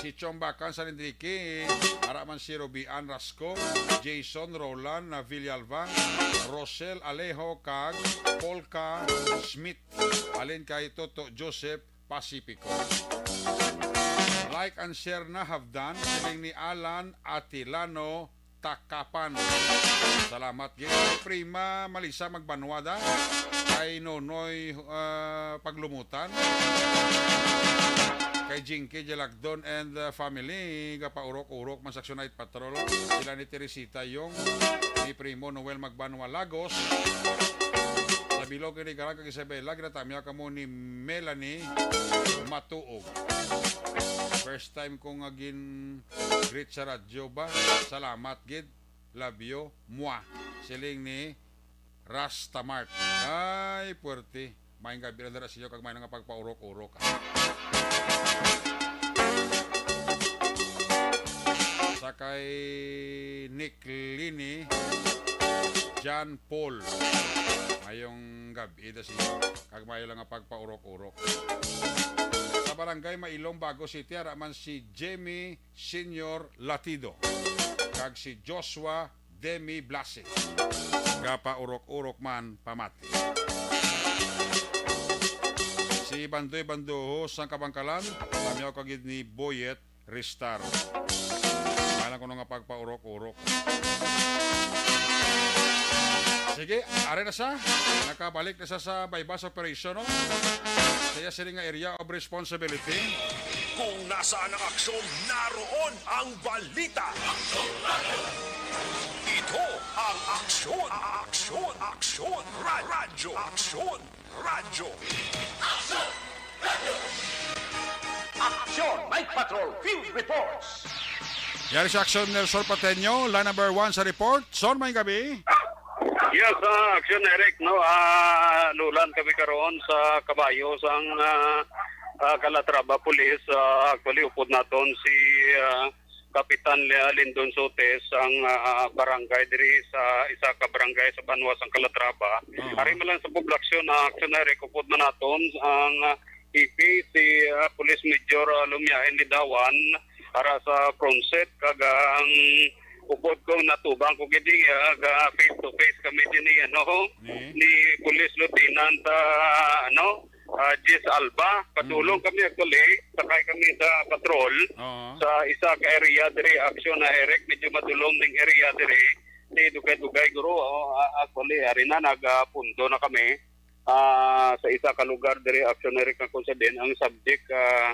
Si Chong Bacan San Enrique, ara man si Rubian Rasco, Jason Roland na Villalba, Rosel Alejo, kag Polka Smith. Halin kay Toto Joseph Pacifico. Like and share na have done, siling ni Alan Atilano Takapan. Salamat gid. Prima Malisa Magbanwada, kay Nonoy, ah, Paglumutan, kay Jinky Jalagdon and, ah, family, gapaurok-urok man sa Action Night Patrol. Sila ni Teresita Yung, ni Primo Noel Magbanwa Lagos, sa bilog ni Garang kag Isabela, ginatamya kamo ni Melanie Matuog. First time ko nga gin-greet sa radyo ba? Salamat gid. Love you. Mwah. Siling ni Rastamart. Ay, puwerte. Maayong gabi na dira sa inyo kag may nga pagpaurok-urok. Sa kay Nick Lini, John Paul. Mayong gabi da sa inyo kag mayo lang nga pagpaurok-urok. Sa barangay Mailong, Bago City, ara man si Jemmy Senior Latido kag si Joshua Demi Blasi. Gapaurok-urok man pamati. Si Bandoy Bandoho sang Kabangkalan, namyaw ka gid ni Boyet Ristar. Wala kuno nga pagpaurok-urok. Sige, ari na sa. Nakabalik na sa, sa Baybas Operation, no? Sa iya sini nga area of responsibility. Kung nasaan ang aksyon, naroon ang balita. Ito ang Aksyon, Aksyon, Aksyon, Ra-, Radyo, Aksyon, Radyo. Aksyon, Night Patrol Field Reports. Yari sa Aksyon, Nelson Pateño, line number one sa report. Son, may gabi. Yes, ah, Aksyon, Eric, no? Ah, lulan kami karon sa kabayo sang, ah, ah, Calatrava Police. Ah, actually, upod naton si, ah, Kapitan Le-, Lindon Sotes, ang, ah, barangay diri sa isa ka barangay sa banwa sang Calatrava. Oo. Ari man lang sa poblasyon, ah, Aksyon, Eric, upod man naton ang, ah, P P, si, ah, Police Major, ah, Lumiain Lidawan, ara sa front seat, kag, ah, ang upod ko, natubang ko gid, ah, ga face to face kami din ni, ano, Ni? ni Police Lieutenant, ah, ano, ah, Jess Alba. Padulong Mm. kami, actually, sakay kami sa patrol Oo. sa isa ka area diri, Aksyon, na Eric, medyo madulom ning area diri. Di dugay-dugay, guro, oh, ah, actually, ari na, nagapundo na kami, ah, sa isa ka lugar diri, Aksyon, Eric, na kung sa din ang subject, ah,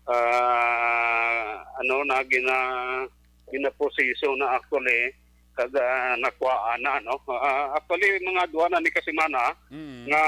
ah, ano na, gina-, ginaproseso na, actually, kag, ah, nakuhaan na, no? Ah, actually, mga duha na ni kasimana Mm. nga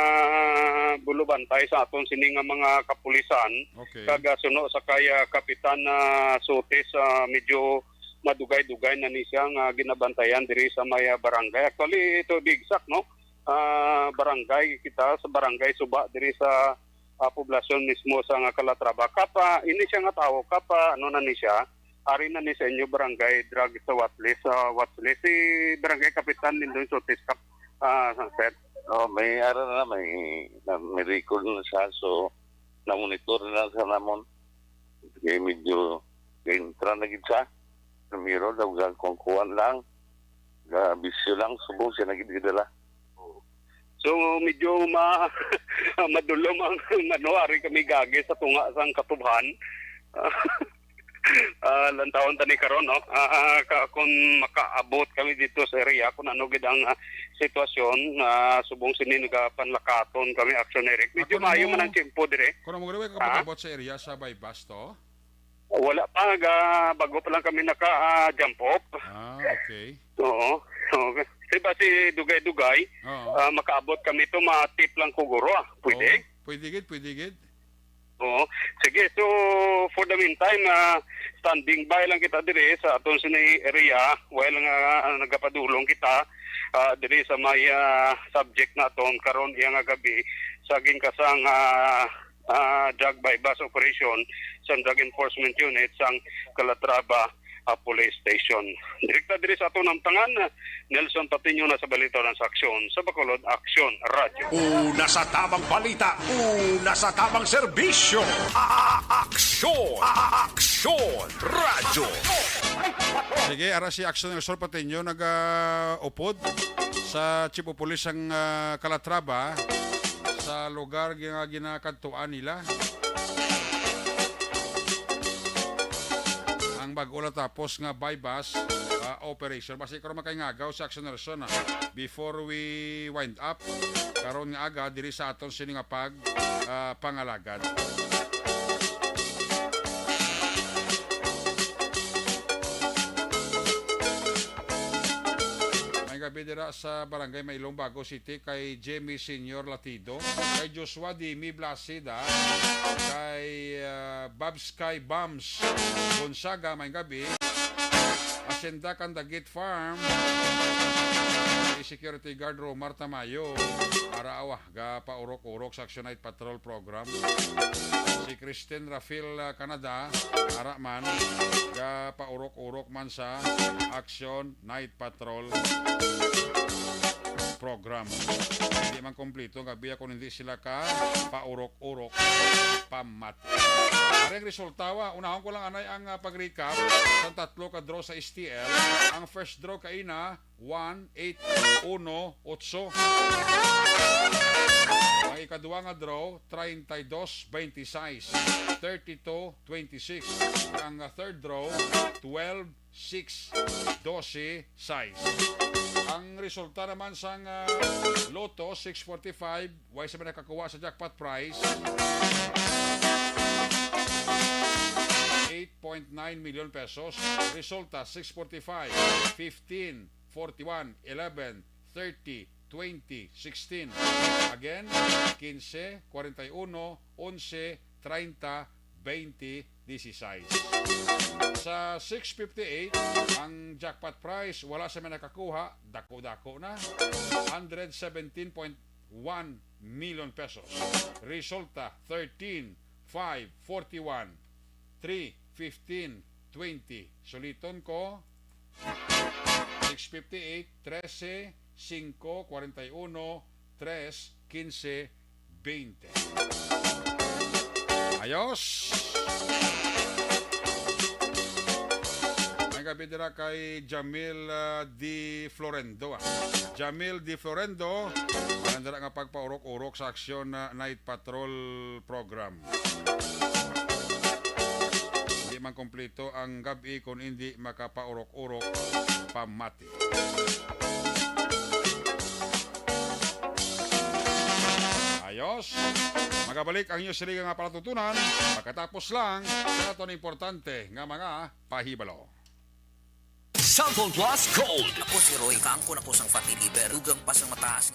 bulubantay sa aton sini nga mga kapulisan. Okay. Kag, ah, suno sa kay, ah, Kapitan, ah, Sotes, ah, medyo madugay-dugay na ni siya nga ginabantayan diri sa may, ah, barangay. Actually, to be exact, no? Ah, barangay kita sa Barangay Suba diri sa, ah, poblasyon mismo sa nga Calatrava. Kapa, ini siya nga tawo, kapa, ano na ni siya, ari na ni sa inyo barangay drug sa watch list, sa watch list. Si Barangay Kapitan Lindon Sotis, Kap-, ah, sir. Oh, may ara na, may, na, may record na siya. So, na-monitor na lang sa namon. Kaya medyo, kaya entra na gid siya. Primero, daw, kuwan-kuwan lang. Ga-, bisyo lang, subong siya na gid gidala. So, medyo ma-, madulom ang, ano, ari kami gagi sa tunga sang katubhan. Ah, lantawon ta ni karon, no? Ah, ka, kung makaabot kami dito sa area, kung ano gid ang, ah, sitwasyon, ah, subong sini nagapanlakaton kami, Action Eric. Medyo Ako na maayo mo. man ang tiyempo dire. Kung mo gawin, Ah? kapag-abot sa area sa Baybas to? Wala pa, ga, bago pa lang kami naka, ah, jump off. Ah, okay. Oo. Okay. Di ba si Dugay-Dugay, Oo. ah, makaabot kami to, ma-tip lang ko, guro, ah. Pwede? Oo, pwede gid, pwede gid. Oo. Sige, so for the meantime, ah, standing by lang kita diri sa aton sini area while nga, ah, nagapadulong kita, ah, diri sa may, ah, subject naton karon iya nga gabi sa ginkasang, ah, ah, drug buy-bust operation sa Drug Enforcement Unit sang Calatrava, ah, Police Station. Direkta diri sa aton namtangan, Nelson Patiño na sa Balita ng Saksyon sa Bacolod Aksyon Radyo. Una sa tamang balita, una sa tamang serbisyo. A-, a-, aksyon, a-, a-, aksyon, radyo. Sige, ara si Aksyon Nelson Patiño nagaupod sa Chief of Police sang, ah, Calatrava sa lugar nga ginakadtuan nila. Ang bag-o natapos nga buy-bust, ah, operation. Basi karon makay ngagaw si Action Nelson, ah, before we wind up. Karon nga aga, diri sa aton sini nga pag, ah, pangalagad. May gabi dira sa Barangay Mailong, Bago City, kay Jimmy Senior Latido, kay Joshua Dimi Blasida, kay, ah, Babs kay Bams Gonzaga, may gabi. Hacienda Candagit Farm, kay Security Guard Romar Tamayo, ara awa, gapaurok-urok sa Action Night Patrol Program. Si Christine Rafael, ah, Canada, ara man, gapaurok-urok man sa Action Night Patrol Program. Hindi man kompleto nga biya kung hindi sila ka paurok-urok pamati. Ari ang resulta, wa. Unahon ko lang anay ang, ah, pag-recap sa tatlo ka draw sa S T L. Ang first draw kaina, one eight uno otso. Ang ikaduha nga draw, treinta y dos veintiséis, thirty-two twenty-six. Ang, ah, third draw, twelve six doce sais. Ang resulta naman sang, ah, Lotto six forty-five, way sa may nakakuha sa jackpot prize, eight point nine million pesos. Resulta, six forty-five, fifteen, forty-one, eleven, thirty, twenty, sixteen. Again, quince, cuarenta y uno, once, treinta, twenty, dieciséis. Sa six fifty-eight, ang jackpot prize, wala sa may nakakuha, dako-dako na, hundred seventeen point one million pesos. Resulta, thirteen, five, forty-one, three, fifteen, twenty. Suliton ko, six fifty-eight, trese, singko, kwarenta y uno, tres, kinse, bente. Ayos! May gabi dira kay Jamil, ah, Di Florendo, ah. Jamil Di Florendo, ang dira nga pagpaurok-urok sa Aksyon, ah, Night Patrol Program. Hindi man kompleto ang gab-i kung hindi makapaurok-urok pamati. Ayos. Magabalik ang inyo sila nga palatutunan pagkatapos lang sa aton importante nga mga pahibalo. Santon Plus Gold. Ako si Roy, kaangkon ako sang fatty liver, dugang pa sang mataas.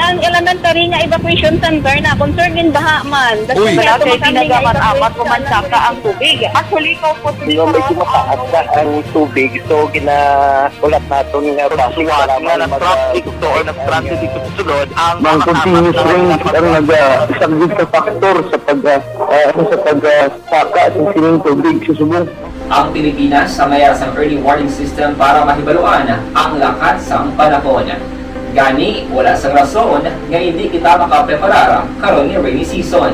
Ang elementary nga evacuation center na concerned in baha man. Uy. Wala kay tinaga man amat human saka ang tubig. Actually, ko po. Di ba medyo mataas na ang tubig, so gina- Ulat naton nga base sa nga nag-transit to or nag-transit dito sa sulod ang mga continuous rain ang naga-, isa gid sa factor sa pag, ah, ah, sa pag, ah, saka sa sining tubig sa subong. Ang Pilipinas sa mayara sang early warning system para mahibaluan ang lakat sang panahon. Gani, wala sang rason nga hindi kita makapreparar karon nga rainy season.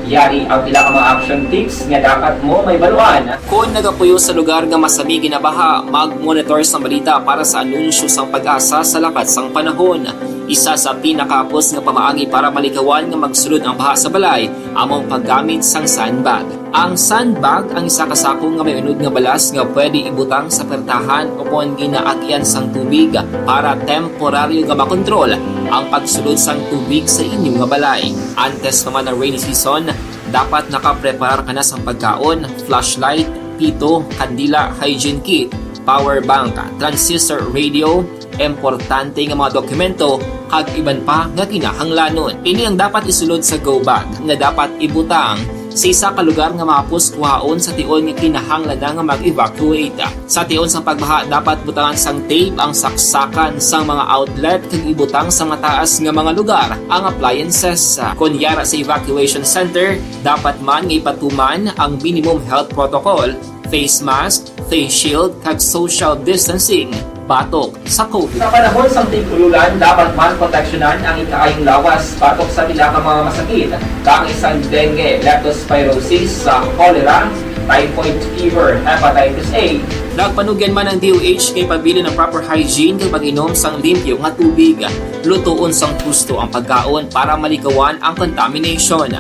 Yari ang pila ka mga action tips nga dapat mo mahibaluan. Kon nagapuyo sa lugar nga masami ginabaha, mag-monitor sang balita para sa anunsyo sang PAGASA sa lakat sang panahon. Isa sa pinakahapos nga pamaagi para malikawan nga magsulod ang baha sa balay amo ang paggamit sang sandbag. Ang sandbag ang isa ka sako nga may unod nga balas nga pwede ibutang sa pertahan o kon ginaagyan sang tubig para temporaryo nga makontrol ang pagsulod sang tubig sa inyo nga balay. Antes pa man ang rainy season, dapat nakapreparar ka na sang pagkaon, flashlight, pito, kandila, hygiene kit, power bank, transistor radio, importante nga mga dokumento, kag iban pa nga kinahanglanon. Ini ang dapat isulod sa go bag nga dapat ibutang sa isa ka lugar nga mahapos kuhaon sa tion nga kinahanglan na nga mag-evacuate. Sa tion sang pagbaha, dapat butangan sang tape ang saksakan sang mga outlet kag ibutang sa mataas nga mga lugar ang appliances. Kon yara sa evacuation center, dapat man nga ipatuman ang minimum health protocol, face mask, face shield, kag social distancing. batok sa COVID. Sa panahon sang tig-ululan, dapat man proteksyonan ang ikaayong lawas batok sa pila ka mga masakit, kaangay sang dengue, leptospirosis, sa cholera, typhoid fever, hepatitis A. Nagpanugyan man ang D O H nga ipabilin ang proper hygiene kag pag-inom sang limpyo nga tubig. Lutoon sang husto ang pagkaon para malikawan ang contamination.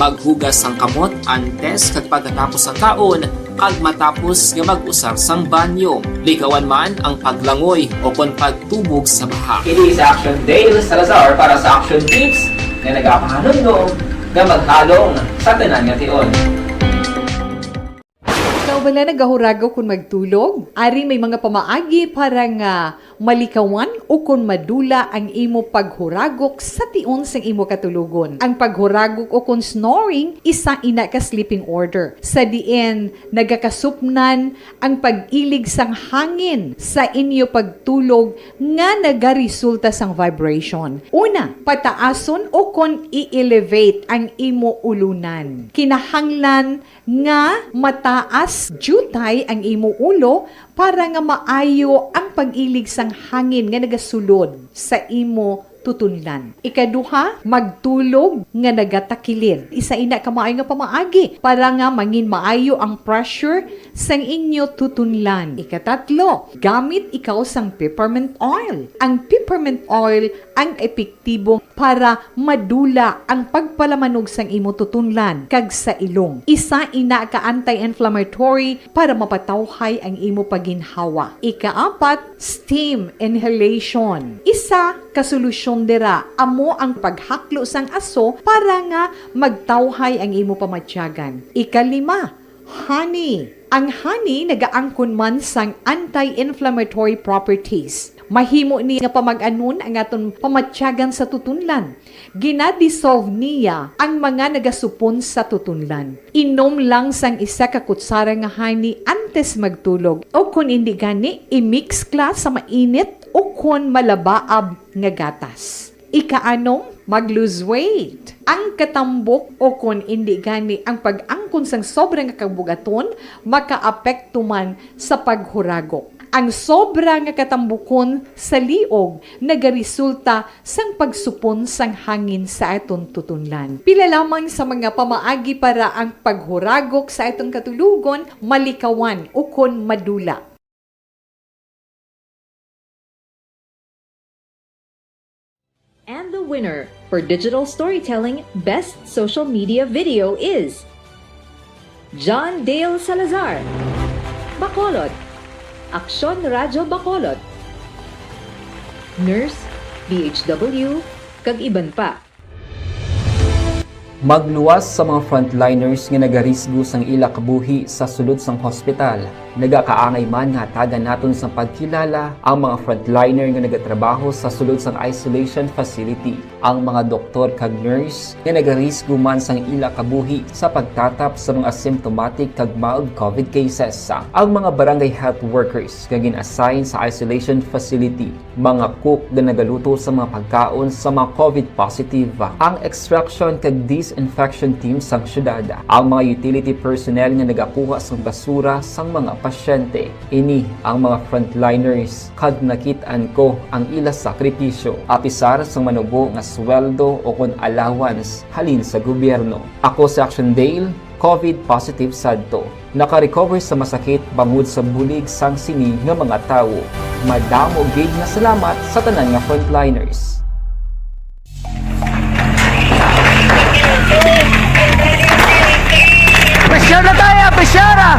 Maghugas sang kamot antes kag pagkatapos sang kaon, kag matapos nga mag-usar sang banyo. Likawan man ang paglangoy o kon pagtubog sa baha. Kini si Action Dale Salazar para sa Action Tips nga nagapahanumdom nga maghalong sa tanan nga tion. Ikaw bala nagahuragok kon magtulog? Ari may mga pamaagi para nga malikawan ukon madula ang imo paghuragok sa tion sang imo katulogon. Ang paghuragok ukon snoring isa ina ka sleeping order, sa diin nagakasupnan ang pag-ilig sang hangin sa inyo pagtulog nga nagaresulta sang vibration. Una, pataason ukon i-elevate ang imo ulunan. Kinahanglan nga mataas diutay ang imo ulo para nga maayo ang pag-ilig sang hangin nga nagasulod sa imo tutunlan. Ikaduha, magtulog nga nagatakilid. Isa ina ka maayo nga pamaagi para nga mangin maayo ang pressure sang inyo tutunlan. Ikatatlo, gamit ikaw sang peppermint oil. Ang peppermint oil ang epektibo para madula ang pagpalamanog sang imo tutunlan kag sa ilong. Isa ina ka anti-inflammatory para mapatawhay ang imo pagginhawa. Ikaapat, steam inhalation. Isa ka solusyon dira amo ang paghaklo sang aso para nga magtawhay ang imo pamatyagan. Ikalima, honey. Ang honey nagaangkon man sang anti-inflammatory properties. Mahimo ni nga pamag-anon ang aton pamatyagan sa tutunlan. Gina-dissolve niya ang mga nagasupon sa tutunlan. Inom lang sang isa ka kutsara nga honey antes magtulog, o kon indi gani, i-mix kla sa mainit o kon malabaab nga gatas. Ikaanom, mag-lose weight. Ang katambok o kon indi gani ang pag-angkon sang sobra nga kabugaton makaapekto man sa paghuragok. Ang sobra nga katambukon sa liog nagaresulta sang pagsupon sang hangin sa aton tutunlan. Pila lamang sa mga pamaagi para ang paghuragok sa aton katulogon malikawan ukon madula. And the winner for Digital Storytelling Best Social Media Video is John Dale Salazar, Bacolod, Aksyon Radyo Bacolod, Nurse, D H W, kag iban pa. Magluwas sa mga frontliners nga nagarisgo sang ila kabuhi sa sulod sang hospital. Nagakaangay man nga hatagan naton sang pagkilala ang mga frontliner nga nagatrabaho sa sulod sang isolation facility, ang mga doktor kag nurse nga nagarisgo man sang ila kabuhi sa pagtatap sa mga asymptomatic kag mild COVID cases, ang mga barangay health workers nga gin-assign sa isolation facility, mga cook nga nagaluto sa mga pagkaon sa mga COVID positive, ang extraction kag disinfection team sang syudad, ang mga utility personnel nga nagakuha sang basura sang mga pasyente. Ini ang mga frontliners, kag nakit-an ko ang ila sakripisyo, apisar sang manubo nga sweldo o kon allowance halin sa gobyerno. Ako si Action Dale, COVID positive sadto. Naka-recover sa masakit bangod sa bulig sang sini nga mga tawo. Madamo gid nga salamat sa tanan nga frontliners. Pressure na tayo! Pressure na!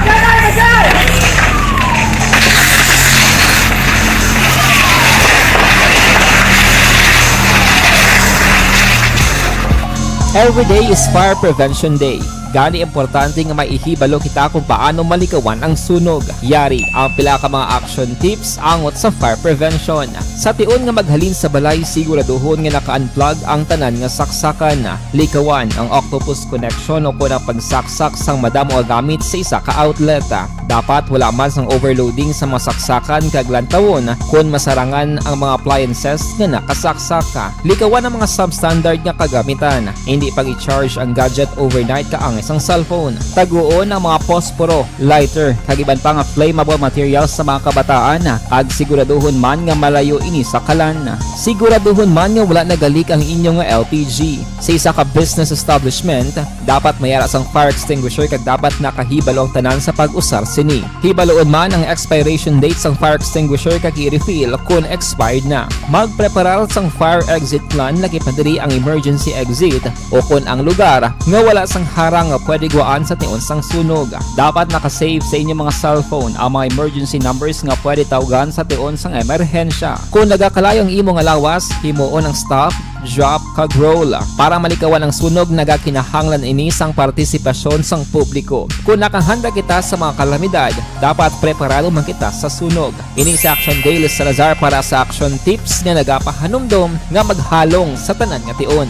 Every day is Fire Prevention Day. Gani importante nga may ihibalo kita kung paano malikawan ang sunog. Yari ang pila ka mga action tips angot sa fire prevention. Sa tion nga maghalin sa balay, siguraduhon nga naka-unplug ang tanan nga saksakan. Likawan ang octopus connection o kon ang pagsaksak sang madamo nga gamit sa isa ka outlet. Dapat wala man sang overloading sa mga saksakan kag lantawon kon masarangan ang mga appliances nga nakasaksak. Likawan ang mga substandard nga kagamitan. Indi pag-i-charge ang gadget overnight kaangay sang cellphone. Taguon ang mga posporo, lighter, kag iban pa nga flammable materials sa mga kabataan, kag siguraduhon man nga malayo ini sa kalan. Siguraduhon man nga wala nagalik ang inyo nga L P G. Sa isa ka business establishment, dapat may ara sang fire extinguisher kag dapat nakahibalo ang tanan sa pag-usar sini. Hibaluon man ang expiration date sang fire extinguisher kag i-refill kon expired na. Magpreparar sang fire exit plan, laki pa diri ang emergency exit o kon ang lugar nga wala sang harang nga pwede gwaan sa tion sang sunog. Dapat naka-save sa inyo mga cellphone ang mga emergency numbers nga pwede tawgan sa tion sang emerhensya. Kon nagakalayo ang imo nga lawas, himuon ang stop, drop, kag roll. Para malikawan ang sunog, nagakinahanglan ini sang partisipasyon sang publiko. Kon nakahanda kita sa mga kalamidad, dapat preparado man kita sa sunog. Ini si Action Daily Salazar para sa Action Tips nga nagapahanumdom nga maghalong sa tanan nga tion.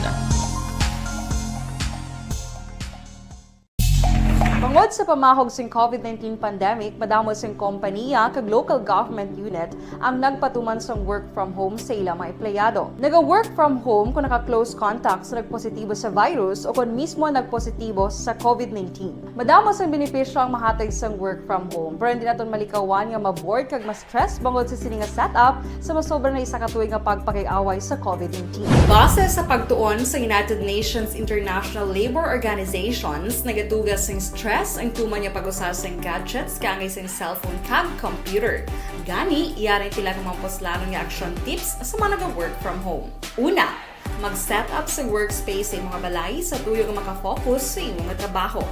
Bangod sa pamahog sing covid nineteen pandemic, madamo sing kompaniya kag local government unit ang nagpatuman sang work from home sa ila mga empleyado. Naga-work from home kung naka-close contact sa nagpositibo sa virus o kon mismo nagpositibo sa covid nineteen. Madamo sang benepisyo ang mahatag sang work from home, pero hindi naton malikawan nga ma-bored kag ma-stress bangod sa sini nga setup sa masobra na isa ka tuig nga pagpakig-away sa covid nineteen. Base sa pagtuon sa United Nations International Labour Organizations, nagatuga sing stress ang tuman nga pag-usa sing gadgets kaangay sing cellphone kag computer. Gani, yari ang pila ka mga puslanon nga action tips sa mga naga-work from home. Una, mag-set up sa workspace sa imong balay sa tuyo nga makafocus sa imong trabaho.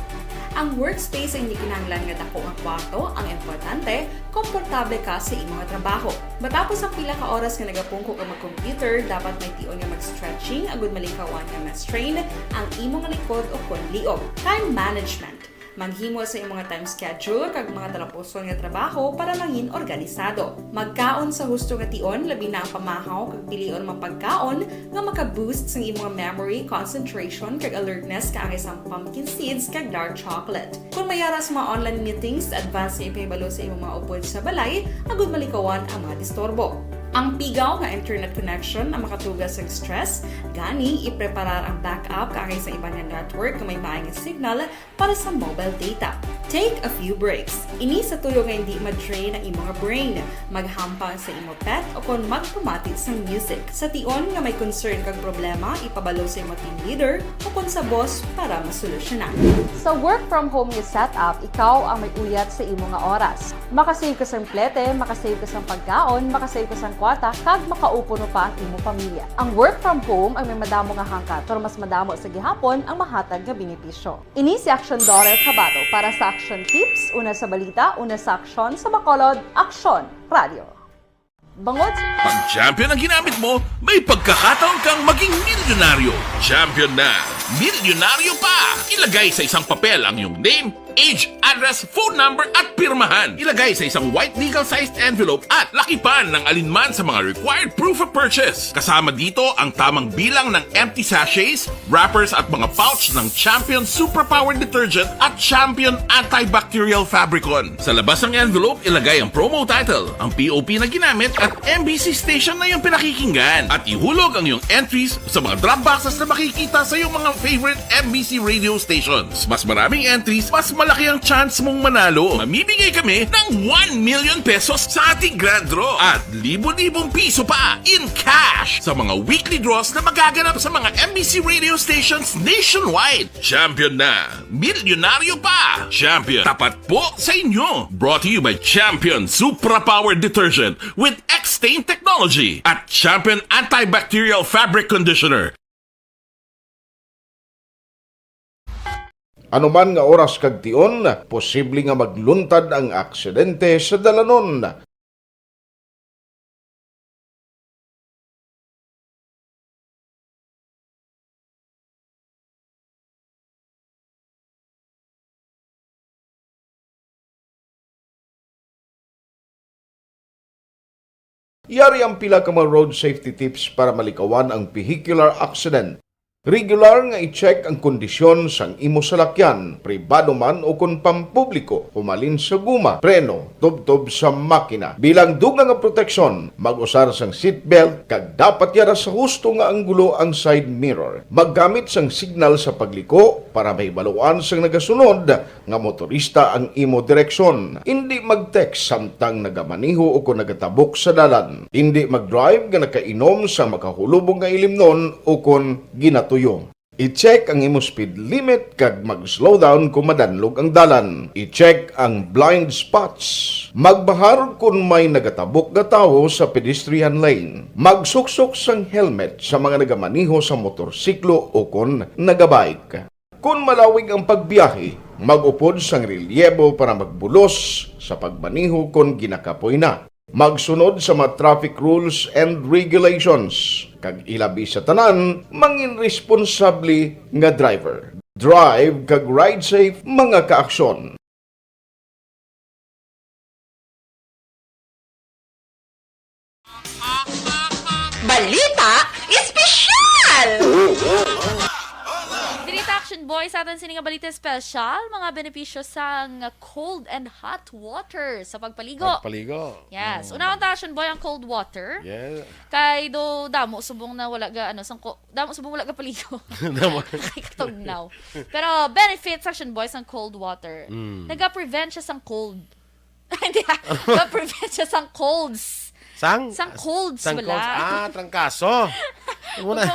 Ang workspace ay hindi kinahanglan nga dako nga kwarto, ang importante, komportable ka sa imong trabaho. Matapos ang pila ka oras nga nagapungko ka mag-computer, dapat may tion nga mag-stretching agud malikawan nga ma-strain ang imong likod o kon liog. Time management. Maghimo sa imong time schedule kag mga talapuson nga trabaho para mangin organisado. Magkaon sa husto nga tion, labi na ang pamahaw kag pilion mga pagkaon nga maka-boost sang imong memory, concentration, kag alertness kaangay sang pumpkin seeds kag dark chocolate. Kon may ara sa mga online meetings, advance nga ipahibalo sa imong mga upod sa balay agud malikawan ang mga disturbo. Ang pigaw nga internet connection ang makatuga sang stress, gani ipreparar ang backup kaangay sa iban nga network nga may maayo nga signal para sa mobile data. Take a few breaks. Ini sa tuyo nga hindi ma-drain ang imo nga brain. Maghampang sa imo pet o kon magpamati sang music. Sa tion nga may concern kag problema, ipabalo sa imo team leader o kon sa boss para masolusyonan. Sa work from home nga setup, ikaw ang may uyat sa imo nga oras. Makasave ka sang plete, makasave ka sang pagkaon, makasave ka sang kwarta, kag makaupuno pa ang imo pamilya. Ang work from home ang may madamo nga hangkat, pero mas madamo sa gihapon ang mahatag nga benepisyo. Ini si Action Daughter Kabato para sa Action Tips, una sa balita, una sa aksyon, sa Bacolod, Aksyon Radio. Bangod sa Pag Champion ang ginamit mo, may pagkakataon kang maging milyonaryo. Champion na, milyonaryo pa! Ilagay sa isang papel ang iyong name, age, address, phone number, at pirmahan. Ilagay sa isang white legal-sized envelope at lakipan ng alinman sa mga required proof of purchase. Kasama dito ang tamang bilang ng empty sachets, wrappers, at mga pouch ng Champion Superpower Detergent at Champion Antibacterial Fabricon. Sa labas ng envelope, ilagay ang promo title, ang P O P na ginamit, at M B C station na iyong pinakikinggan. At ihulog ang iyong entries sa mga drop boxes na makikita sa iyong mga favorite M B C radio stations. Mas maraming entries, mas malaki ang chance mong manalo. Mamimigay kami ng one million pesos sa ating grand draw at libo-libong piso pa in cash sa mga weekly draws na magaganap sa mga M B C radio stations nationwide. Champion na! Milyonaryo pa! Champion, tapat po sa inyo! Brought to you by Champion Supra Power Detergent with X-Stain Technology at Champion Antibacterial Fabric Conditioner. Anuman nga oras kag tion, posible nga magluntad ang aksidente sa dalanon. Yari ang pila ka mga road safety tips para malikawan ang vehicular accident. Regular nga i-check ang kondisyon sang imo salakyan, pribado man o kon pampubliko, humalin sa guma, preno, tubtob sa makina. Bilang dugang nga proteksyon, mag-usar sang seatbelt kag dapat yara sa husto nga anggulo ang side mirror. Maggamit sang signal sa pagliko para mahibaluan sang nagasunod nga motorista ang imo direksyon. Indi mag-text samtang nagamaneho o kon nagatabok sa dalan. Indi mag-drive nga nakainom sa makahulubong nga ilimnon o kon ginatuyo. I-check ang imo speed limit kag mag-slow down kon madanlog ang dalan. I-check ang blind spots. Magbahar kon may nagatabok nga tawo sa pedestrian lane. Magsuksok sang helmet sa mga nagamaneho sa motorsiklo o kon nagabike. Kon malawig ang pagbiyahe, mag-upod sang relyebo para magbulos sa pagmaneho kon ginakapoy na. Magsunod sa mga traffic rules and regulations, kag ilabi sa tanan, mangin responsable nga driver. Drive kag ride safe, mga kaaksyon. Balita Espesyal! Diri ta, Action Boy, sa aton sini nga balita espesyal, mga benepisyo sang cold and hot water sa pagpaligo. Pagpaligo. Yes. Mm. Unahon ta, Action Boy, ang cold water. Yeah. Kay do damo subong na wala ga ano sang ko, damo subong wala ga paligo. Damo. Kay katugnaw. Pero benefits, Action Boy, sang cold water. Mm. Naga-prevent siya sang cold. Hindi, ah. Naga-prevent siya sang colds. Sang? Sang colds, Sang bala. Colds. Ah, trangkaso. Ano na?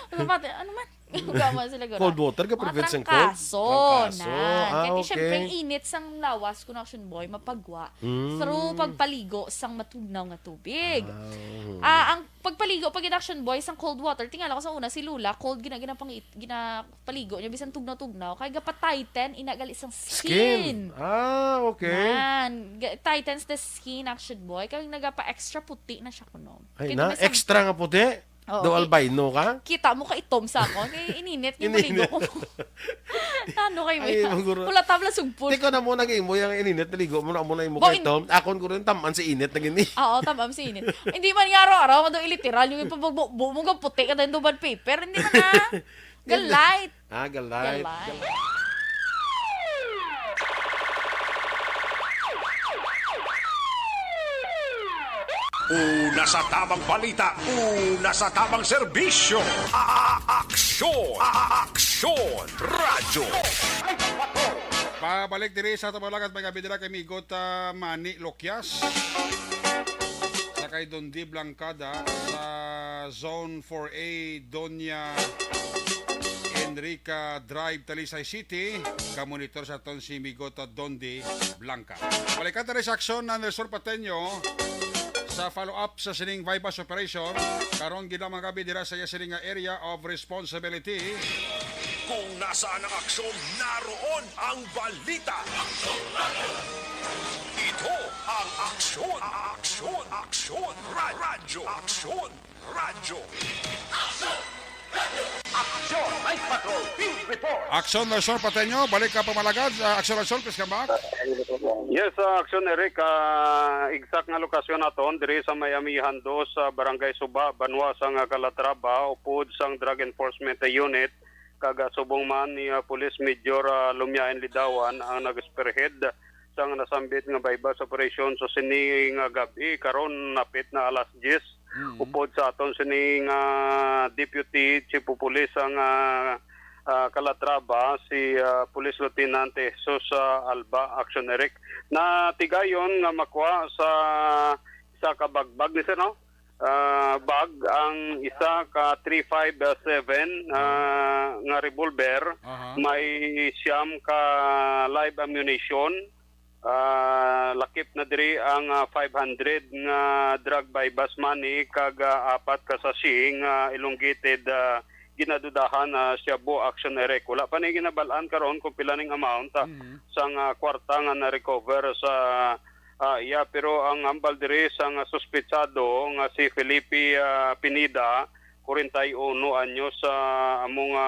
Ano man? Ano man? Gama sila gura. Cold water ka prevent sang cold? Trangkaso. Trangkaso. Nan. Ah, Kaya okay. Siyempre, ang init sang lawas, kun, Action Boy, mapagwa Mm. through pagpaligo sang matugnaw nga tubig. Ah, mhm. Ah, ang pagpaligo pag Action Boy sang cold water, tingala ko sa una si Lola, cold gina ginapang ginapaligo niya bisan tugnaw-tugnaw kay gapa-tighten ina gali sang skin. Skin. Ah, okay. Nan, ga- tightens the skin, Action Boy, kay nagapa-extra puti na siya kuno. Ay, Kay na, bisan- extra nga puti. Oo, Daw kay- albino ka? Kita mo ka itom sa ako. Kay ininit nga Ininit. maligo ko. Ano kayo mo Ay, yan? maguro. Wala tabla sugpon. Di ko na mo nag-imo yung ininit, naligo mo na mo na imo Bo, kay Tom. Akon ko rin taman si init na gini. Oo, tamam si init. Hindi man nga araw-araw, mado iliteral yung ipabagbo mo nga puti ka tayo duman paper. Hindi man na. Galay. Ah, galay. Galay. Una sa tamang balita, una sa tamang serbisyo. A-, a-, aksyon, a-, a-, aksyon, radyo. Pabalik diri sa Tabalagat, mga bidira kay Migot, ah, Manny Lokyas. Sa kay Don Di Blancada sa Zone four A, Doña Enrica Drive, Talisay City. Kamonitor sa ton si Migot, ah, Don Di Blanca. Balikan ta rin sa aksyon na Nelson Pateño sa follow-up sa sining buy-bust operation. Karon gid ang mga bidira sa iya sining nga area of responsibility. Kung nasaan ang aksyon, naroon ang balita. Ito ang aksyon, aksyon, aksyon, ra-, radyo, aksyon, radyo. Aksyon, Night Patrol, Field Report. Aksyon, Nelson Pateño, balik ka pamalagad. Ah, aksyon, Nelson, please come back. Yes, uh, Action Eric, ah, exact nga lokasyon naton diri sa may amihan dos sa Barangay Suba, banwa sang Calatrava, upod sang Drug Enforcement Unit, kag, ah, subong man ni, ah, Police Major, ah, Lumiain Lidawan ang nag-spearhead sang nasambit nga buy-bust operation sa sini nga gab-i, karon napit na alas diyes. Upod sa aton sini nga Deputy Chief of Police ang, ah, ah, Calatrava, si, ah, Police Lieutenant Jesus, ah, Alba, Action Eric, na tigayon nga makuha sa isa ka bagbag ni sir, no? Ah, bag ang isa ka three five seven, ah, nga revolver, Aha. may siyam ka live ammunition, ah, lakip na diri ang, ah, five hundred nga drug buy-bust money kag, ah, apat ka sachet nga elongated, ah, ginadudahan, ah, shabu, Action Eric. Wala pa ni ginabal-an karon kung pila ning amount, ah, Mhm. sang, ah, kwarta nga na-recover sa, ah, iya. Pero ang hambal diri sang, ah, suspetsado nga si Felipe, ah, Pineda, kwarenta y uno anyos, ah, amo nga,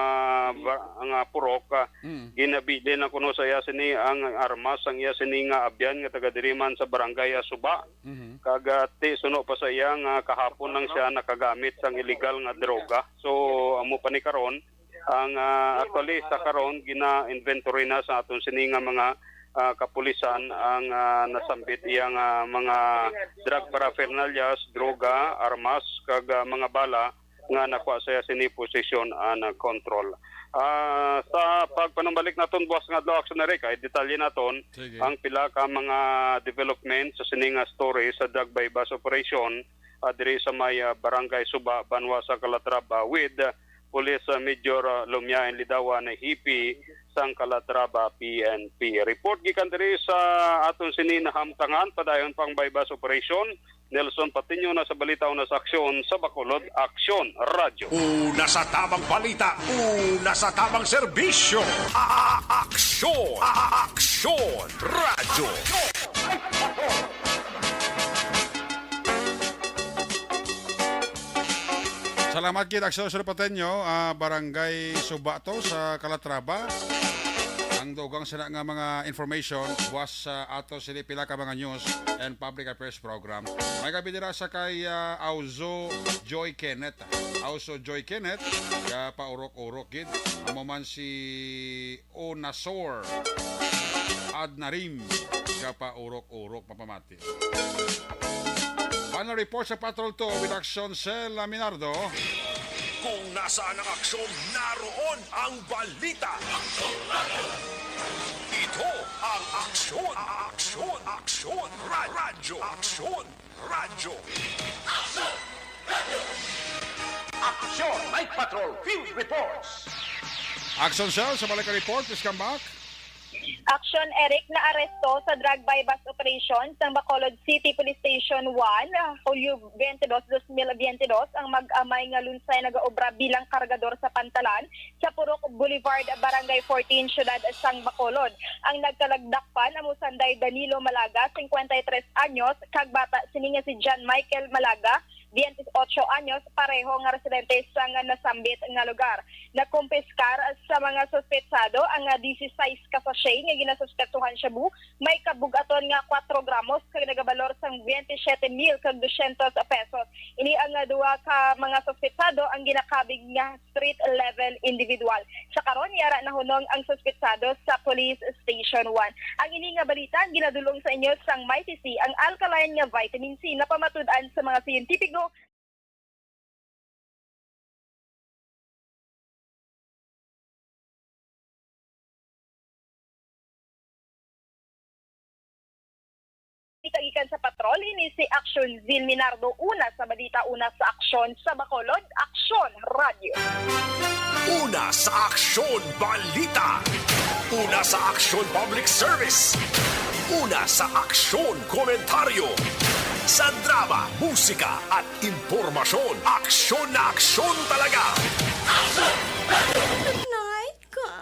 ba, nga purok, ah, Mm. ginabilin na kuno sa iya sini ang armas sang iya sini nga abyan nga taga diri man sa barangay, ah, Suba. Mhm. Kag, ah, ti suno pa sa iya nga kahapon lang siya nakagamit sang illegal nga droga. So, amo pa ni karon, Ang, ah, actually, sa karon, gina-inventory na sa aton sini nga mga, ah, kapulisan ang, ah, nasambit iya nga mga drug paraphernalias, droga, armas, kag, ah, mga bala nga nakuha sa iya sini posesyon and control. Ah, sa pagpanumbalik naton buwas nga adlaw, Action Eric, ay detalye naton Sige. ang pila ka mga development sa sini nga story sa drug buy-bust operation, ah, diri sa may, ah, Barangay Suba, Banwa sa Calatrava, with, ah, Police, ah, Major, ah, Lumiain Lidawan, hipi sang Calatrava P N P. Report gikan diri sa aton sini nahamtangan, padayon pang buy-bust operation. Nelson Patiño na sa balita, una sa aksyon sa Bacolod, Aksyon Radyo. Una sa tamang balita, una sa tamang serbisyo. A-, a-, aksyon, a-, a-, aksyon, radyo. Salamat gid, Aksyon Surpateño, ah, Barangay Suba to sa Calatrava. Ang dugang sina nga mga information, buwas sa ato sini pila ka mga news and public affairs program. May gabi dira sa kay, ah, Auzo Joy Kenneth. Auzo Joy Kenneth, ka paurok-urok gid. Amo man si Onasor Adnarim, ka paurok-urok, mapamati. Final report sa Patrol two with Action Cell Minardo. Kung nasaan ang aksyon, naroon ang balita. Ito ang Aksyon, Aksyon, Aksyon, Ra-, Radyo, Aksyon, Radyo. Aksyon, Night Patrol, Field Reports. Action Cell, sa balik ka report, please come back. Action, Eric, naaresto sa drug buy-bust operation sang Bacolod City Police Station one, Hulyo twenty-two, twenty twenty-two, ang mag-amay nga lunsay nagaobra bilang kargador sa pantalan sa Purok Boulevard, Barangay fourteen, Siyudad sang Bacolod. Ang nagkalagdakpan amo sanday Danilo Malaga, cincuenta y tres anyos, kag bata sini nga si John Michael Malaga, veintiocho anyos, pareho nga residente sa nga nasambit nga lugar. Nakumpiskar sa mga suspetsado ang, ah, dieciséis ka sachet nga ginasuspetsuhan shabu, may kabug-aton nga kuwatro gramos kag nagabalor sang veintisiete mil kag dosyentos pesos. Ini ang, ah, duha ka mga suspetsado ang ginakabig nga street level individual. Sa karon, yara nahunong ang suspetsado sa Police Station one. Ang ini nga balita ginadul-ong sa inyo sang Mighty C, ang alkaline nga vitamin C, napamatud-an sa mga siyentipiko. Ikagikan sa Patrol, ini si Aksyon Zil Minardo, una sa balita, una sa aksyon, sa Bacolod, Aksyon Radyo. Una sa aksyon, balita. Una sa aksyon, public service. Una sa aksyon, komentaryo. Sa drama, musika, at impormasyon, aksyon na aksyon talaga. Night ka.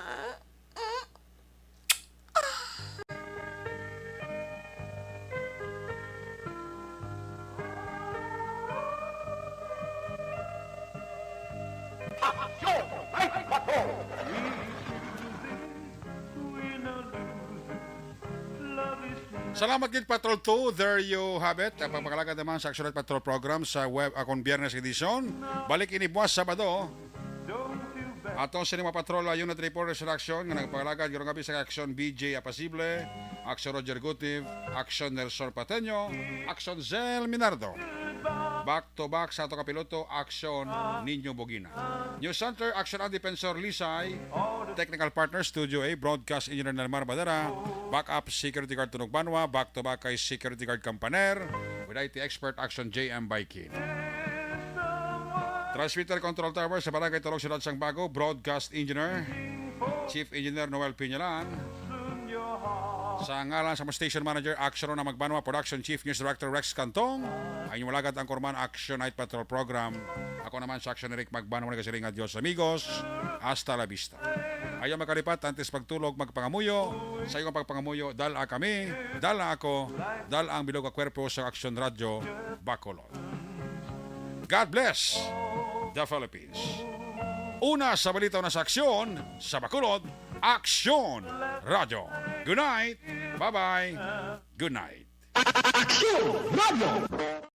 Aksyon! Salamat gid, Patrol two. There you have it. Ang pagpakalagad naman sa Action Night Patrol program sa web, akong Biyernes edisyon. Balik ini buwas Sabado. Ato sini mga patrol, ah, unit reporters in action nga nagpangalagad karong gabi sa Action B J Apasible, Action Roger Gutiv, Action Nelson Pateño, Action Zel Minardo. Back to back sa ato kapiloto, Action Niño Bugina. News Center, Action Andy Pensor Lisay. Technical partner, Studio A, Broadcast Engineer Nelmar Badera. Backup, Security Guard Tunog Banwa. Back to back kay Security Guard Campaner. With I T expert, Action J M Baikin. Transmitter Control Tower sa Barangay Tulog, Siyudad sang Bago, Broadcast Engineer, Chief Engineer Noel Piñalan. Sa ngalan sa mga Station Manager, Action Rona Magbanwa, Production Chief, News Director Rex Cantong, ang inyong alagad, anchorman, Action Night Patrol Program. Ako naman sa Action, Eric Magbanwa, nagasiring nga, Dios amigos, hasta la vista. Ayaw makalipat, antes pagtulog, magpangamuyo. Sa iyong pagpangamuyo, dala kami, dala ako, dala ang bilog nga kwerpo sa Action Radyo, Bacolod. God bless the Philippines. Una sa balita, una sa aksyon, sa Bacolod, Aksyon Radyo. Good night. Bye-bye. Good night. Aksyon Radyo.